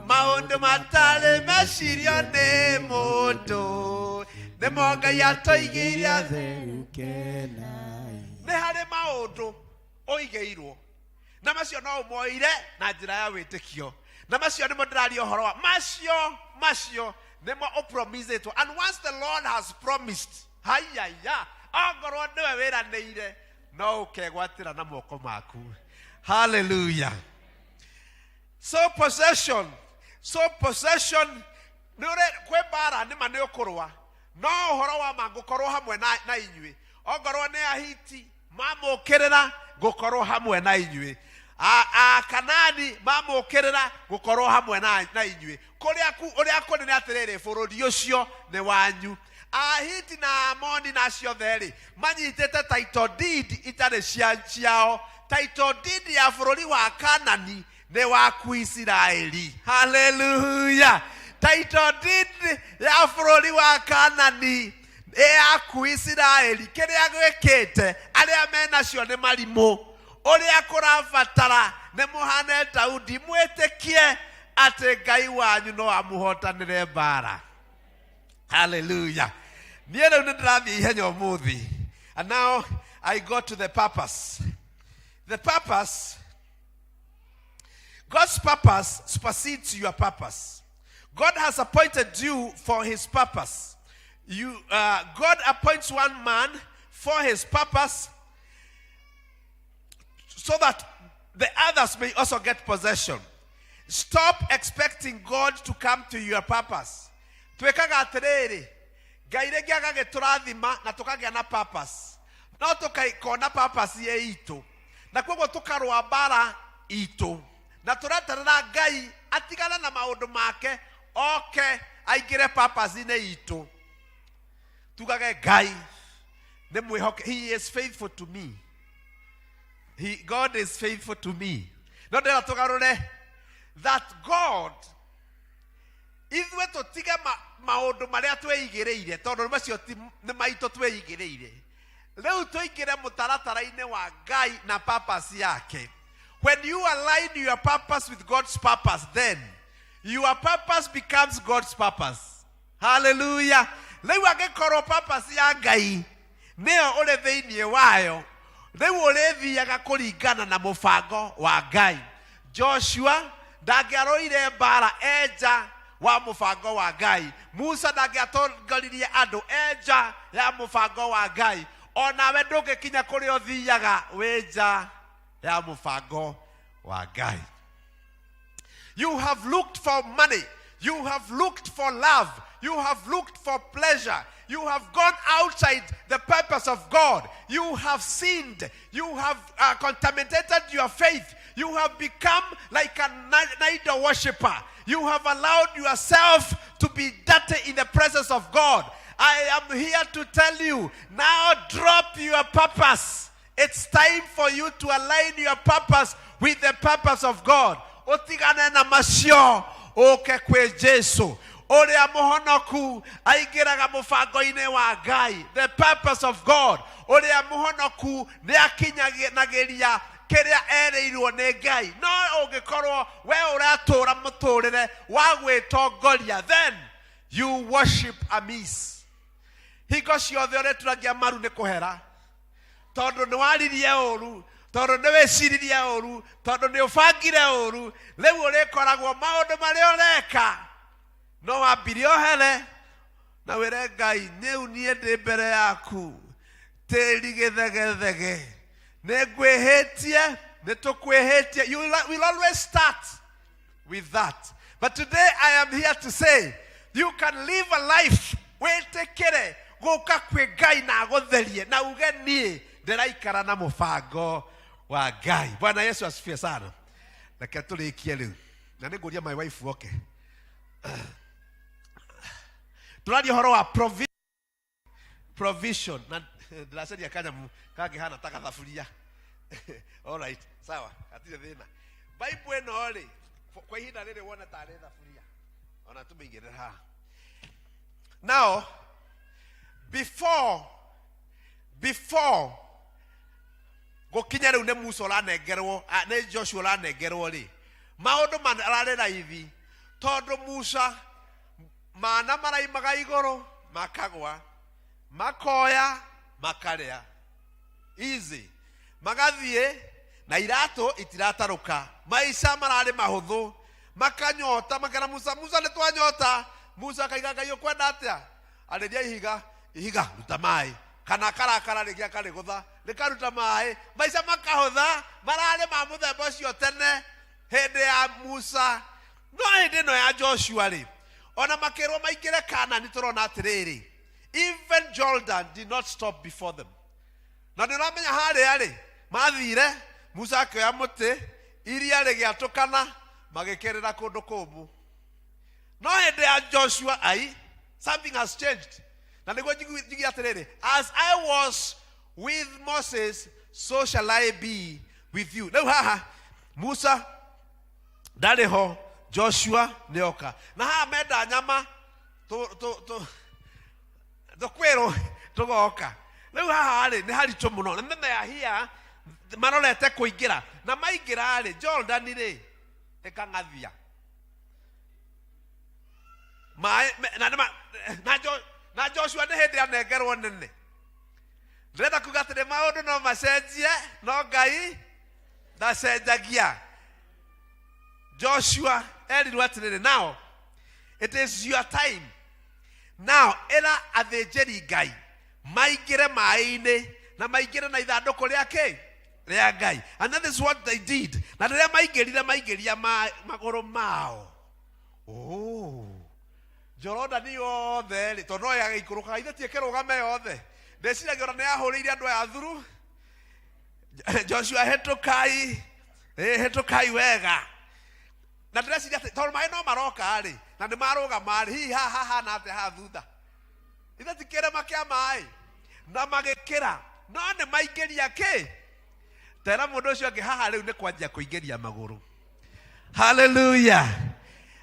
maũndũ matarĩ mecirio nĩ mũndũ nĩmo Ngai atũigĩire Atheru kenai. Nĩ harĩ maũndũ ũigĩirwo na macio no ũmoire na njĩra ya wĩtĩkio, na macio nĩmo ndĩraria ũhoro wa macio. Macio nĩmo ũpromisĩtwo, and once the Lord has promised, hayaya, ongorwo nĩwe wĩranĩire, no ũkegwatĩra na moko maku. Hallelujah. So possession nĩ kwĩ mbara nĩma nĩ ũkũrũa, no ũhoro wa ma ngũkorwo hamwe na inyuĩ. Ongorwo nĩ Ahiti mamũkĩrĩra, ngũkorwo hamwe na inyuĩ. Akanani mamũkĩrĩra, ngũkorwo hamwe na inyuĩ. Kũrĩa ũrĩa kũrĩ nĩ atĩrĩrĩ, bũrũri ũcio nĩ wanyu. Ahiti na Amoni na acio othe rĩ, manyitĩte title deed itarĩ ciao. Title deed ya bũrũri wa Kanani nĩ waku, Isiraeli. Haleluya. Title deed ya bũrũri wa Kanani nĩ yaku, Isiraeli. Kĩrĩa gwĩkĩte, arĩa menacio nĩ marimũ. Ũrĩa kũrabatara nĩ mũhane Daudi, mwĩtĩkie atĩ Ngai wanyu no amũhotanĩre mbara. Hallelujah. Niĩ rĩu nĩ ndĩrathiĩ ihenya ũmũthĩ. And now I go to the purpose. The purpose, God's purpose supersedes your purpose. God has appointed you for his purpose. God appoints one man for his purpose so that the others may also get possession. Stop expecting God to come to your purpose. Twĩkaga atĩrĩrĩ, Ngai rĩngĩ agagĩtũrathima na tũkagĩa na purpose, no tũkona purpose ĩ itũ, na koguo tũkarũa mbara itũ na tũreterera Ngai atigane na maũndũ make oke aingĩre purpose-inĩ itũ. Tugage Ngai nĩ mwĩhoke. He is faithful to me. God is faithful to me. No ndĩra tũgarũre that God ithuĩ tũtige maũndũ marĩa twĩigĩrĩire, tondũ macio nĩ maitũ twĩigĩrĩire. Rĩu tũingĩre mũtaratara-inĩ wa Ngai na purpose yake. When you align your purpose with God's purpose, then your purpose becomes God's purpose. Hallelujah. Rĩu angĩkorwo purpose ya Ngai nĩyo ũrĩ thĩinĩ wayo, rĩu ũrĩthiaga kũringana na mũbango wa Ngai. Joshua ndangĩarũire mbara enja wa mũbango wa Ngai. Musa ndangĩatongoririe andũ enja ya mũbango wa Ngai. Onawe ndũngĩkinya kũrĩa ũthiaga wĩ nja ya mũbango wa Ngai. You have looked for money. You have looked for love. You have looked for pleasure. You have gone outside the purpose of God. You have sinned. You have contaminated your faith. You have become like an idol worshiper. You have allowed yourself to be dirty in the presence of God. I am here to tell you now, drop your purpose. It's time for you to align your purpose with the purpose of God. Utigane na macio, uke kwĩ Jesu. Ũrĩa mũhonoku aingĩraga mũbango-inĩ wa Ngai, the purpose of God. Ũrĩa mũhonoku nĩ akinyanagĩria kĩrĩa erĩirwo nĩ Ngai. No ũngĩkorwo we ũratũra mũtũrĩre wa gwĩtongoria, then you worship amiss. Hingo ciothe ũrĩturagia maru nĩ kũhera, tondũ nĩ waririe ũru, tondũ nĩ wĩciririe ũru, tondũ nĩ ũbangire ũru. Rĩu ũrĩkoragwo maũndũ marĩa ũreka no wambire ũhere na wĩre Ngai, rĩu niĩ ndĩ mbere yaku, tĩri gĩthegethege, nĩ ngwĩhĩtie, nĩ tũkwĩhĩtie. You will always start with that. But today I am here to say you can live a life wĩtĩkĩre gũka kwĩ Ngai na agũtherie na uge, niĩ ndĩraikara na mũbango wa Ngai. Bwana Yesu asifiwe sana. Reke tũrĩkie rĩu na nĩ ngũria my wife oke. Tũraria ũhoro wa provision na ndĩracaria kanyamũ kangĩhana ta gathaburia. Alright, sawa, hatirĩ thĩna. Bible ĩno rĩ, kwa ihinda rĩrĩ wone tarĩ thaburia, ona tũmĩigĩrĩre haha. Now, before Gũkinya rĩu nĩ Musa ũranengerwo, nĩ Joshua ũranengerwo rĩ, maũndũ mararĩ raithi tondũ Musa mana maraimaga igũrũ makagwa, makoya makarĩa easy, magathiĩ na iratũ itiratarũka, maica mararĩ mahũthũ, makanyota, makera Musa, Musa nĩ twanyota. Musa akaiga, Ngai ũkwenda atĩa? Arĩria ihiga, ihiga ruta maĩ, kana karakara rĩngĩ akarĩgũtha rĩkaruta maĩ, maica makahũtha. Mararĩ ma mũthemba ũcio tene hĩndĩ ya Musa. No hĩndĩ ĩno ya Joshua rĩ, ona makĩrwo maingĩre Kanani, tũrona atĩrĩrĩ, even Jordan did not stop before them. Na nĩ ũramenya harĩa rĩ mathire, Musa akĩoya mũtĩ, iria rĩgĩatũkana, magĩkĩrĩra kũndũ kũmũ. No hĩndĩ ya Joshua, ai, something has changed. Na nĩguo njigue atĩrĩrĩ, as I was with Moses, so shall I be with you. Rĩu haha Musa ndarĩ ho, Joshua nĩoka, na haha menda nyama tũkwĩrwo tũgoka. Rĩu haha rĩ nĩ haritũ mũno, na meme ya hia marorete kũingĩra, na maingĩra rĩ, Jordan rĩ ĩkang'athia maĩ na na Joshua nĩ hĩndĩ anengerwo nene. Ndĩrenda kuga atĩrĩ, maũndũ no macenjie, no Ngai ndacenjagia. Joshua erirwo atĩrĩrĩ, now it is your time, now ĩra athĩnjĩri Ngai maingĩre maĩ-inĩ na maingĩre na ithandũkũ rĩa kĩ rĩa Ngai. And that is what they did. Na rĩrĩa maingĩrire, maingĩria magũrũ mao, oh, Jorodani yothe rĩ, tondũ no yagĩikũrũkaga, ithe ti ĩkĩrũgame yothe. Ndĩciragia ona nĩ yahũrĩire andũ aya thuru. Joshua, hĩtũkai, hĩtũkai wega. Na ndĩreciria atĩ tondũ maĩ no maroka rĩ, na nĩ marũgama rĩ, hihi haha hahana atĩa haha thutha? Ithe ti kĩrĩma kĩa maĩ? Na magĩkĩra, no nĩ maingĩria kĩ? Tera mũndũ ũcio ũngĩ, haha rĩu nĩ kwanjia kũingĩria magũrũ. Hallelujah.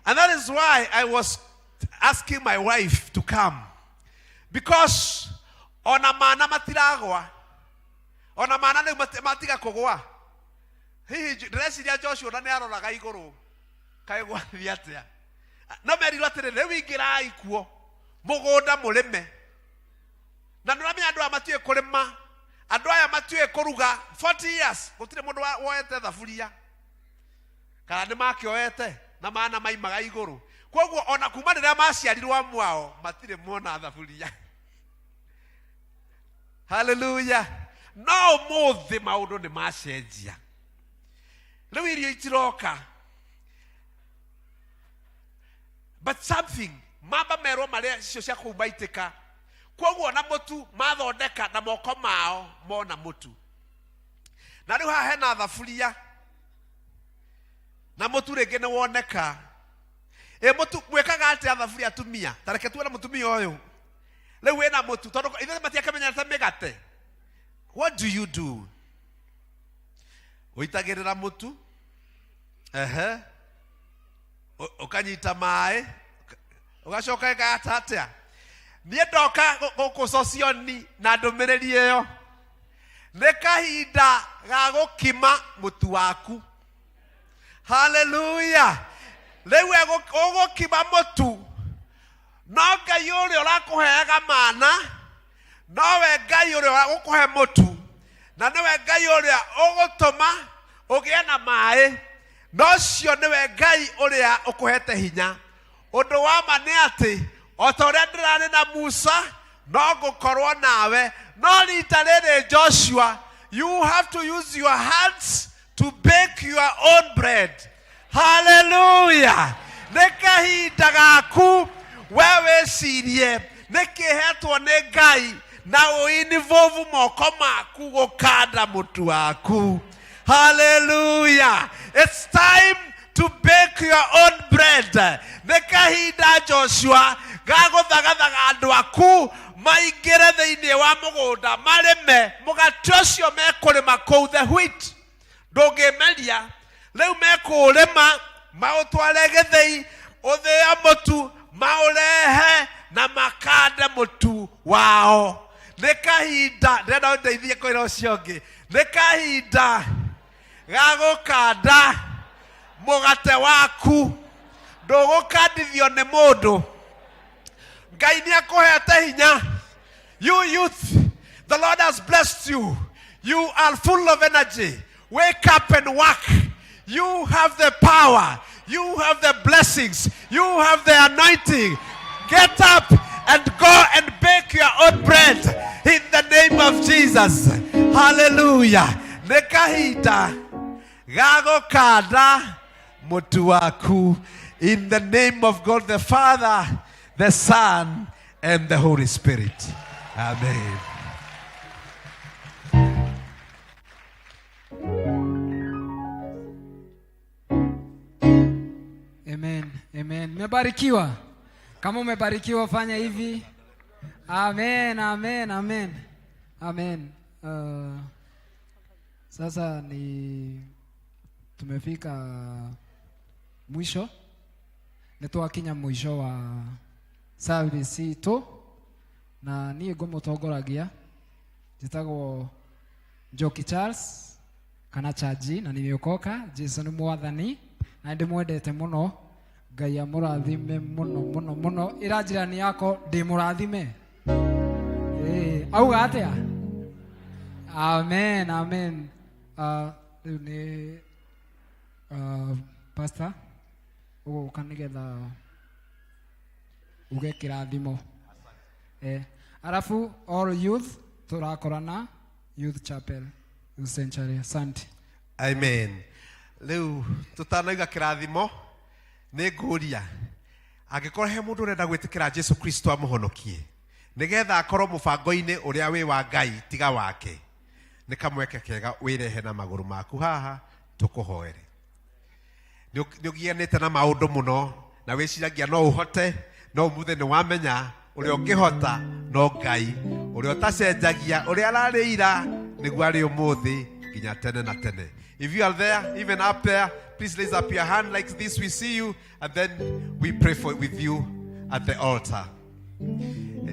And that is why I was asking my wife to come, because ona mana matiragwa, ona mana rĩu matiga kũgwa. Hihi ndĩreciria Joshua na nĩ aroraga igũrũ, kaĩ gwathiĩ atĩa? No merirwo atĩrĩ, rĩu ingĩrai kuo mũgũnda mũrĩme. Na nĩ ũramenya andũ aya matiũĩ kũrĩma, andũ aya matiũĩ kũruga. 40 years gũtirĩ mũndũ woete thaburia, kana nĩ makĩoete na mana maimaga igũrũ. Koguo ona kuma rĩrĩa maciarirwo amu ao matirĩ mona thaburia. Haleluya. No ũmũthĩ maũndũ nĩ macenjia, rĩu irio itiroka, but something mamba merwo marĩa icio cia kũu maitĩka. Koguo na mũtu mathondeka na moko mao, mona mũtu, na rĩu haha hena thaburia na mũtu rĩngĩ nĩ woneka. Ĩ mũtu mwĩkaga atĩa thaburia, atumia? Ta reke tuone mũtumia ũyũ rĩu wĩna mũtu, tondũ ithuĩ matiakĩmenyerete mĩgate. What do you do? Ũitagĩrĩra mũtu, ehe, ũkanyita maĩ, ũgacoka ĩgata atĩa? Niĩ ndoka gũkũ Sosioni na ndũmĩrĩri ĩyo, nĩ kahinda ga gũkima mũtu waku. Haleluya. Rĩu ũgũkima mũtu, no Ngai ũrĩa ũrakũheaga mana nowe Ngai ũrĩa ũgũkũhe mũtu, na nĩwe Ngai ũrĩa ũgũtũma ũgĩe na maĩ, na ũcio nĩwe Ngai ũrĩa ũkũhete hinya. Ũndũ wa ma nĩ atĩ o ta ũrĩa ndĩrarĩ na Musa, no ngũkorwo nawe. No rita rĩrĩ, Joshua, you have to use your hands to bake your own bread. Haleluya. Nĩ kahinda gaku we wĩcirie nĩ kĩhetwo nĩ Ngai na ũinivovu moko maku gũkanda mũtu waku. Haleluya. It's time to bake your own bread. Nĩ kahinda, Joshua, ga gũthagathaga andũ aku maingĩre thĩinĩ wa mũgũnda marĩme mũgate ũcio mekũrĩma kũu. The wheat ndũngĩmeria, rĩu mekũũrĩma maũtware gĩthĩi, ũthĩo mũtu, maũrehe na makande mũtu wao. Nĩ kahinda ndĩrenda ũndeithie kwĩra ũcio ũngĩ. Nĩ kahinda ga gũkanda mũgate waku. Ndũgũkandithio nĩ mũndũ. Ngai nĩ akũhete hinya. You youth, the Lord has blessed you. You are full of energy. Wake up and work. You have the power. You have the blessings. You have the anointing. Get up and go and bake your own bread in the name of Jesus. Hallelujah. Nĩ kahinda ga gũkanda mũtu waku in the name of God the Father, the Son, and the Holy Spirit. Amen. Amen. Amen. Mmebarikiwa. Kama umebarikiwa fanya hivi. Amen, amen, amen. Amen. Sasa ni tumefika mwisho. Nĩ twakinya mũico wa service itũ na niĩ ngũmũtongoragia njĩtagwo Njoki Charles kana Chaji na nimeokoka. Jesu nĩ mwathani na ndĩmwendete mũno. Ngai amũrathime mũno mũno mũno. Ĩra jirani yako ndĩmũrathime. Auga atĩa? Amen, amen. Rĩu nĩ pastor ũgũka nĩgetha uge kĩrathimo. Arabu all youth tũrakorana youth chapel, youth century. Asante. Amen. Rĩu tũtanauga kĩrathimo nĩ ngũria angĩkorwo he mũndũ ũrenda gwĩtĩkĩra Jesu Kristo amũhonokie nĩgetha akorwo mũbango-inĩ ũrĩa wĩ wa Ngai tiga wake, nĩ kamweke kega wĩrehe na magũrũ maku haha tũkũhoere. Nĩ ũgianĩte na maũndũ mũno na wĩciragia no ũhote, no ũmũthĩ nĩ wamenya ũrĩa ũngĩhota no Ngai, ũrĩa ũtacenjagia, ũrĩa ararĩ ira nĩguo arĩ ũmũthĩ nginya tene na tene. If you are there, even up there, please raise up your hand like this. We see you, and then we pray for with you at the altar.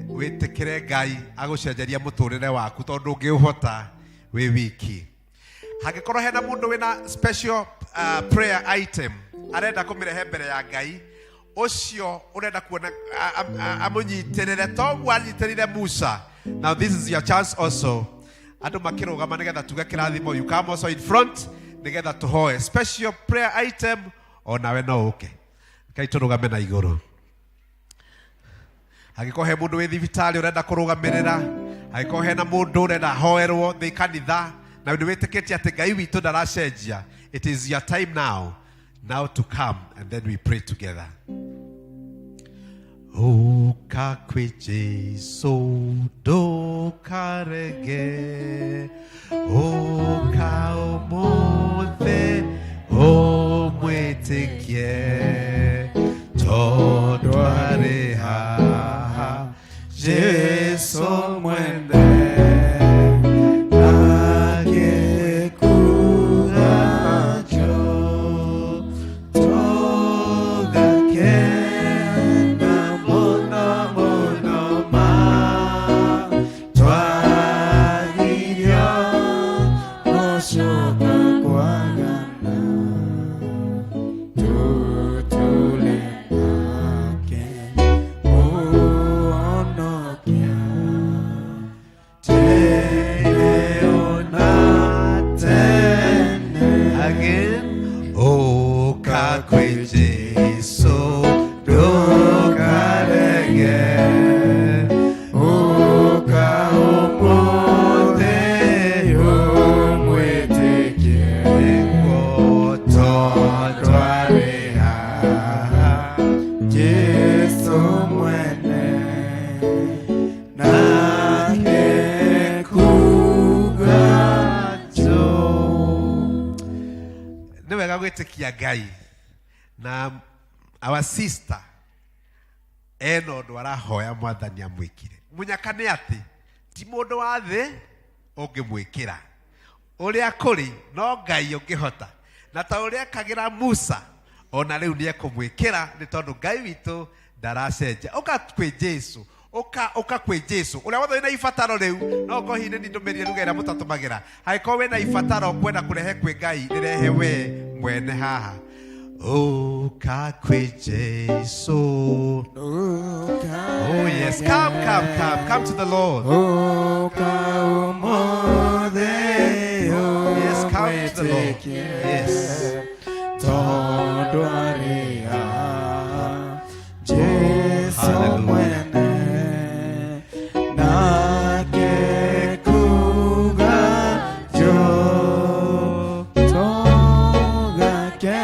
Wĩtĩkĩre Ngai agũcenjeria mũtũrĩre waku tondũ ndũngĩũhota wĩ wiki. Hangĩkorwo hena mũndũ wĩna special prayer item arenda kũmĩrehe mbere ya Ngai, ũcio ũrenda kuona amũnyitĩrĩre toguo anyitĩrĩire Musa. Now this is your chance also. Andũ makĩrũgama nĩgetha tuge kĩrathimo, you come also in front nĩgetha tũhoe special prayer item, onawe no ũke. Ngai tũrũgame na igũrũ. Angĩkorwo he mũndũ wĩ thibitarĩ ũrenda kũrũgamĩrĩra, angĩkorwo hena mũndũ ũrenda hoerwo thĩ kanitha na nĩ wĩtĩkĩtie atĩ Ngai witũ ndaracenjia, it is your time now to come and then we pray together. Ũka kwĩ Jesu ndũkarege, ũka ũmũthĩ ũmwĩtĩkie, tondũ arĩ haha Jesu mwene akĩkuga njoo, tũgakena mũno mũno ma twagirio gũcoka kwagana, tũtũre nake Mũhonokia tene ona tene. Again, ũka kwĩ Jesu ndũkarege, ũka ũmũthĩ ũmwĩtĩkie, nĩguo tondũ arĩ haha Jesu mwene nake kuga njoo. Nĩ wega gwĩtĩkia Ngai na our sister ena ũndũ arahoya mwathani amwĩkire. Mũnyaka nĩ atĩ ti mũndũ wa thĩ ũngĩmwĩkĩra ũrĩa kũrĩ, no Ngai ũngĩhota, na ta ũrĩa ekagĩra Musa ona rĩu nĩ ekũmwĩkĩra, nĩ tondũ Ngai witũ ndaracenjia. Ũka kwĩ Jesu. Ũka ũka kwĩ Jesu. Ũrĩa wothe wĩna ibataro rĩu, no ũkorwo hihi nĩ niĩ ndũmĩrĩre ruga ĩrĩa mũtatũmagĩra. Angĩkorwo wĩna ibataro kwenda kũrehe kwĩ Ngai, rĩrehe we mwene haha. Ũka kwĩ Jesu. Oh yes, come, come, come, come to the Lord. Yes, come to the Lord. Yes. Tondũ arĩ haha, Jesu Hallelujah. mwene nake kuga njũ tũgake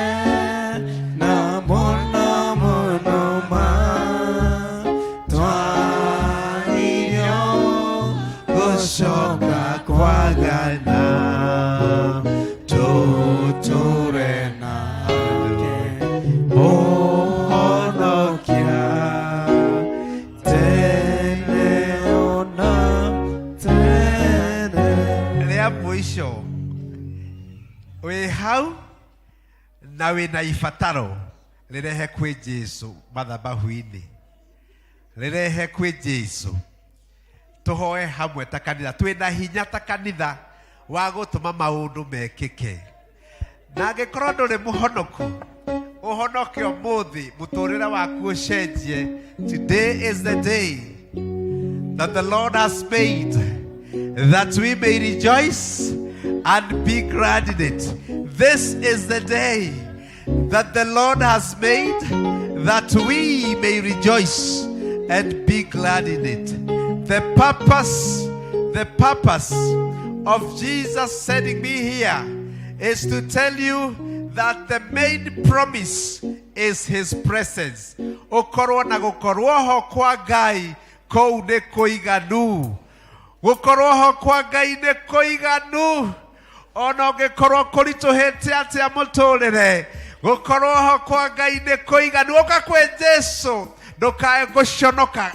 na mũno mũno ma twagĩrio gũcoka kwagana tũtũre nake mũhonokia tene ona tene. Rĩa mũico wĩ hau na wĩna ibataro rĩrehe kwĩ Jesu mathabahu-inĩ, rĩrehe kwĩ Jesu, tũhoe hamwe ta kanitha. Twĩna hinya ta kanitha wa gũtũma maũndũ mekĩke. Na angĩkorwo ndũrĩ mũhonoku, ũhonoke ũmũthĩ, mũtũrĩre waku ũcenjie. Today is the day that the Lord has made, that we may rejoice and be glad in it. This is the day that the Lord has made, that we may rejoice and be glad in it. The purpose of Jesus sending me here is to tell you that the main promise is his presence. Ũkorwo na gũkorwo ho kwa Ngai kũu nĩ kũiganu. Gũkorwo ho kwa Ngai nĩ kũiganu. Ona ũngĩkorwo kũritũhĩte atĩa mũtũrĩre, gũkorwo ho kwa Ngai nĩ kũiganu. Ũka kwĩ Jesu, ndũkae gũconoka.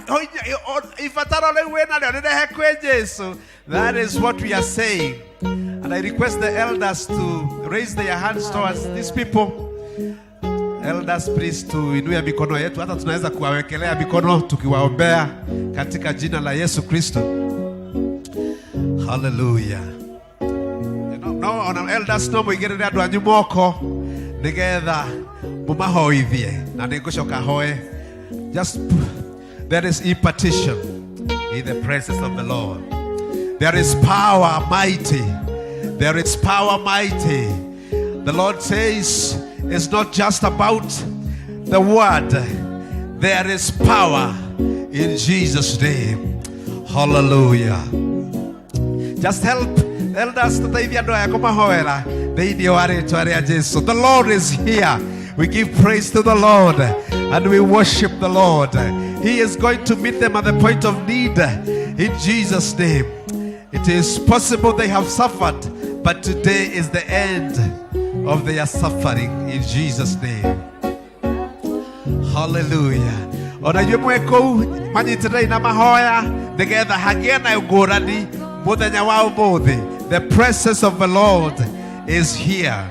Ibataro rĩu wĩnarĩo rĩrehe kwĩ Jesu. That is what we are saying. And I request the elders to raise their hands towards these people. Elders, please tuinue mikono yetu, hata tunaweza kuwawekelea mikono tukiwaombea katika jina la Yesu Kristo. Hallelujah. No, ona elders no muigirire andu anyu moko nigetha mumahoithie na nĩngũcoka hoe. Just there is impartation in the presence of the Lord. There is power mighty. There is power mighty. The Lord says it's not just about the word. There is power in Jesus' name. Hallelujah. Just help elders tuteithia andũ aya kũmahoera thĩinĩ wa rĩtwa rĩa Jesu. The Lord is here. We give praise to the Lord and we worship the Lord. He is going to meet them at the point of need in Jesus' name. It is possible they have suffered, but today is the end of their suffering in Jesus' name. Hallelujah. Ona inyuĩ mwĩ kũu manyitĩrĩrei na mahoya nĩgetha hagĩe na ngũrani mũthenya wa ũmũthĩ. The presence of the Lord is here.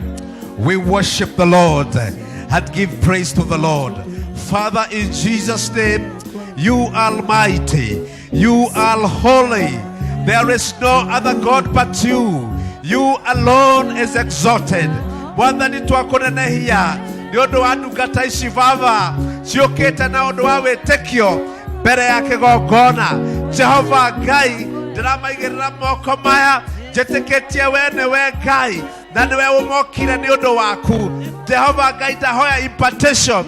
We worship the Lord and give praise to the Lord. Father, in Jesus' name, you are mighty, you are holy. There is no other God but you. You alone is exalted. Mwathani, twakũnenehia nĩ ũndũ wa ndungata ici, Baba, ciũkĩte na ũndũ wa wĩtĩkio mbere ya kĩgongona. Jehova Ngai, ndĩramaigĩrĩra moko maya njĩtĩkĩtie we nĩwe Ngai na nĩwe ũmokire nĩ ũndũ waku. Jehova Ngai, ndahoya impartation,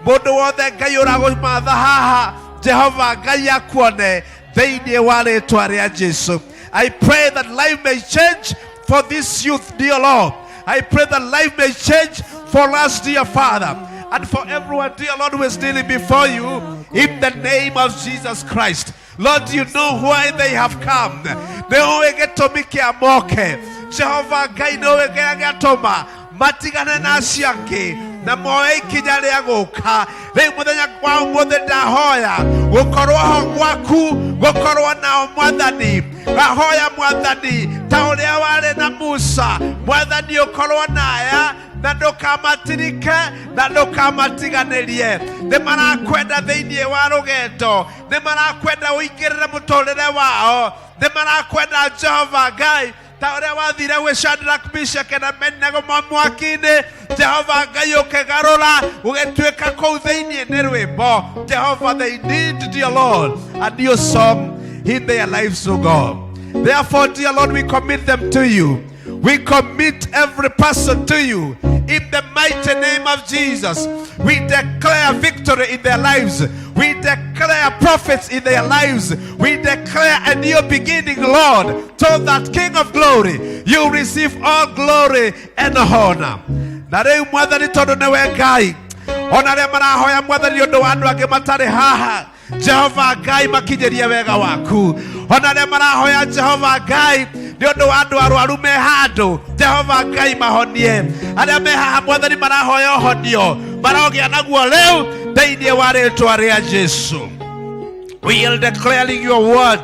mũndũ wothe Ngai ũragũmatha haha, Jehova Ngai akuone thĩinĩ wa rĩtwa rĩa Jesu. I pray that life may change for this youth, dear Lord. I pray that life may change for us, dear Father, and for everyone, dear Lord, who is kneeling before you in the name of Jesus Christ. Lord, you know why they have come. Nĩũĩ gĩtũmi kĩa moke. Jehova Ngai, nĩũĩ kĩrĩa gĩatũma matigane na acio angĩ. Na moe ikinya rĩa gũka. Rĩu mũthenya wa ũmũthĩ ndahoya gũkorwo ho gwaku, gũkorwo nao Mwathani. Ngahoya Mwathani ta ũrĩa warĩ na Musa, Mwathani ũkorwo naya na ndũkamatirike na ndũkamatiganĩrie. Nĩ marakwenda thĩinĩ wa rũgendo, nĩ marakwenda ũingĩrĩre mũtũrĩre wao, nĩ marakwenda Jehova Ngai ta ũrĩa wathire gwĩ Shadrach, Meshach na Abednego mwaki-inĩ. Jehova Ngai ũkĩgarũra ũgĩtuĩka kũu thĩinĩ nĩ rwĩmbo. Jehova, they need, dear Lord, a new song in their lives, O God. Therefore, dear Lord, we commit them to you. We commit every person to you. In the mighty name of Jesus, we declare victory in their lives. We declare profits in their lives. We declare a new beginning, Lord, so that King of glory, you receive all glory and honor. Na rĩu Mwathani, tondũ nĩwe Ngai, ona arĩa marahoya Mwathani ũndũ wa andũ angĩ matarĩ haha, Jehova Ngai, makinyĩrie wega waku. Ona arĩa marahoya, Jehova Ngai, nĩ ũndũ wa andũ arwaru me handũ, Jehova Ngai, mahonie. Arĩa me haha, Mwathani, marahoya ũhonio, marogĩa naguo rĩu thĩinĩ wa rĩtwa rĩa Jesu. We are declaring your word.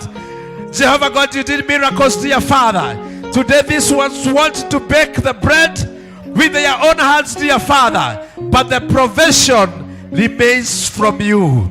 Jehovah God, you did miracles to your father. Today, these ones want to bake the bread with their own hands, dear Father, but the provision remains from you.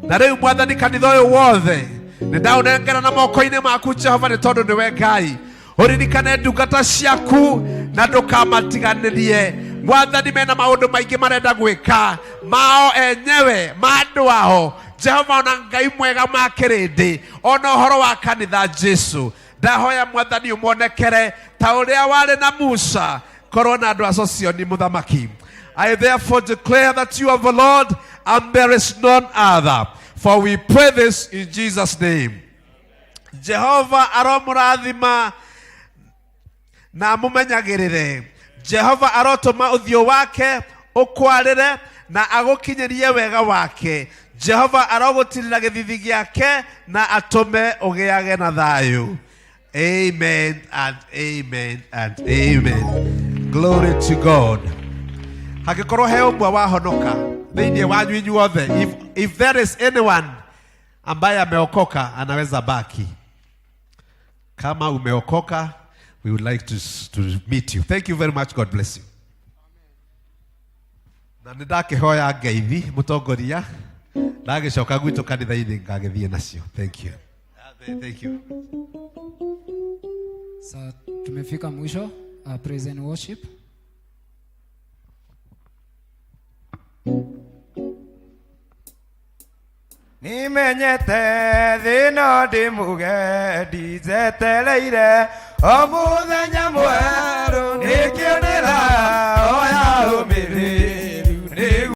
Na rĩu Mwathani, kanitha ũyũ wothe nĩ ndaũnengera na moko-inĩ maku, Jehova, nĩ tondũ nĩwe Ngai. Ũririkane ndungata ciaku na ndũkamatiganĩrie. Mwathani, mena maũndũ maingĩ marenda gwĩka mao enyewe, ma andũ ao, Jehova, ona Ngai mwega, ma kĩrĩndĩ, ona ũhoro wa kanitha. Jesu, ndahoya Mwathani ũmonekere ta ũrĩa warĩ na Musa. Korwo na andũ a Socioni mũthamaki. I therefore declare that you are the Lord and there is none other. For we pray this in Jesus' name. Jehova aromũrathima na amũmenyagĩrĩre. Jehova arotũma ũthiũ wake ũkwarĩre na agũkinyĩrie wega wake. Jehova arogũtirĩra gĩthithi gĩake na atũme ũgĩage na thayũ. Amen and amen and amen. Glory to God. Hangĩkorwo he ũmwe wahonoka thĩinĩ wanyu inyuothe, if there is anyone ambaye ameokoka, anaweza baki. Kama umeokoka, we would like to meet you. Thank you very much. God bless you. Na nĩ ndakĩhoya ngeithi mũtongoria, ndagĩcoka gwitũ kanitha-inĩ ngagĩthiĩ nacio. Thank you. Thank you. Sa tumefika mwisho, praise and worship. Nimenyete thĩna ndĩ mũgendi, njetereire o mũthenya mwerũ, nĩkĩo ndĩra o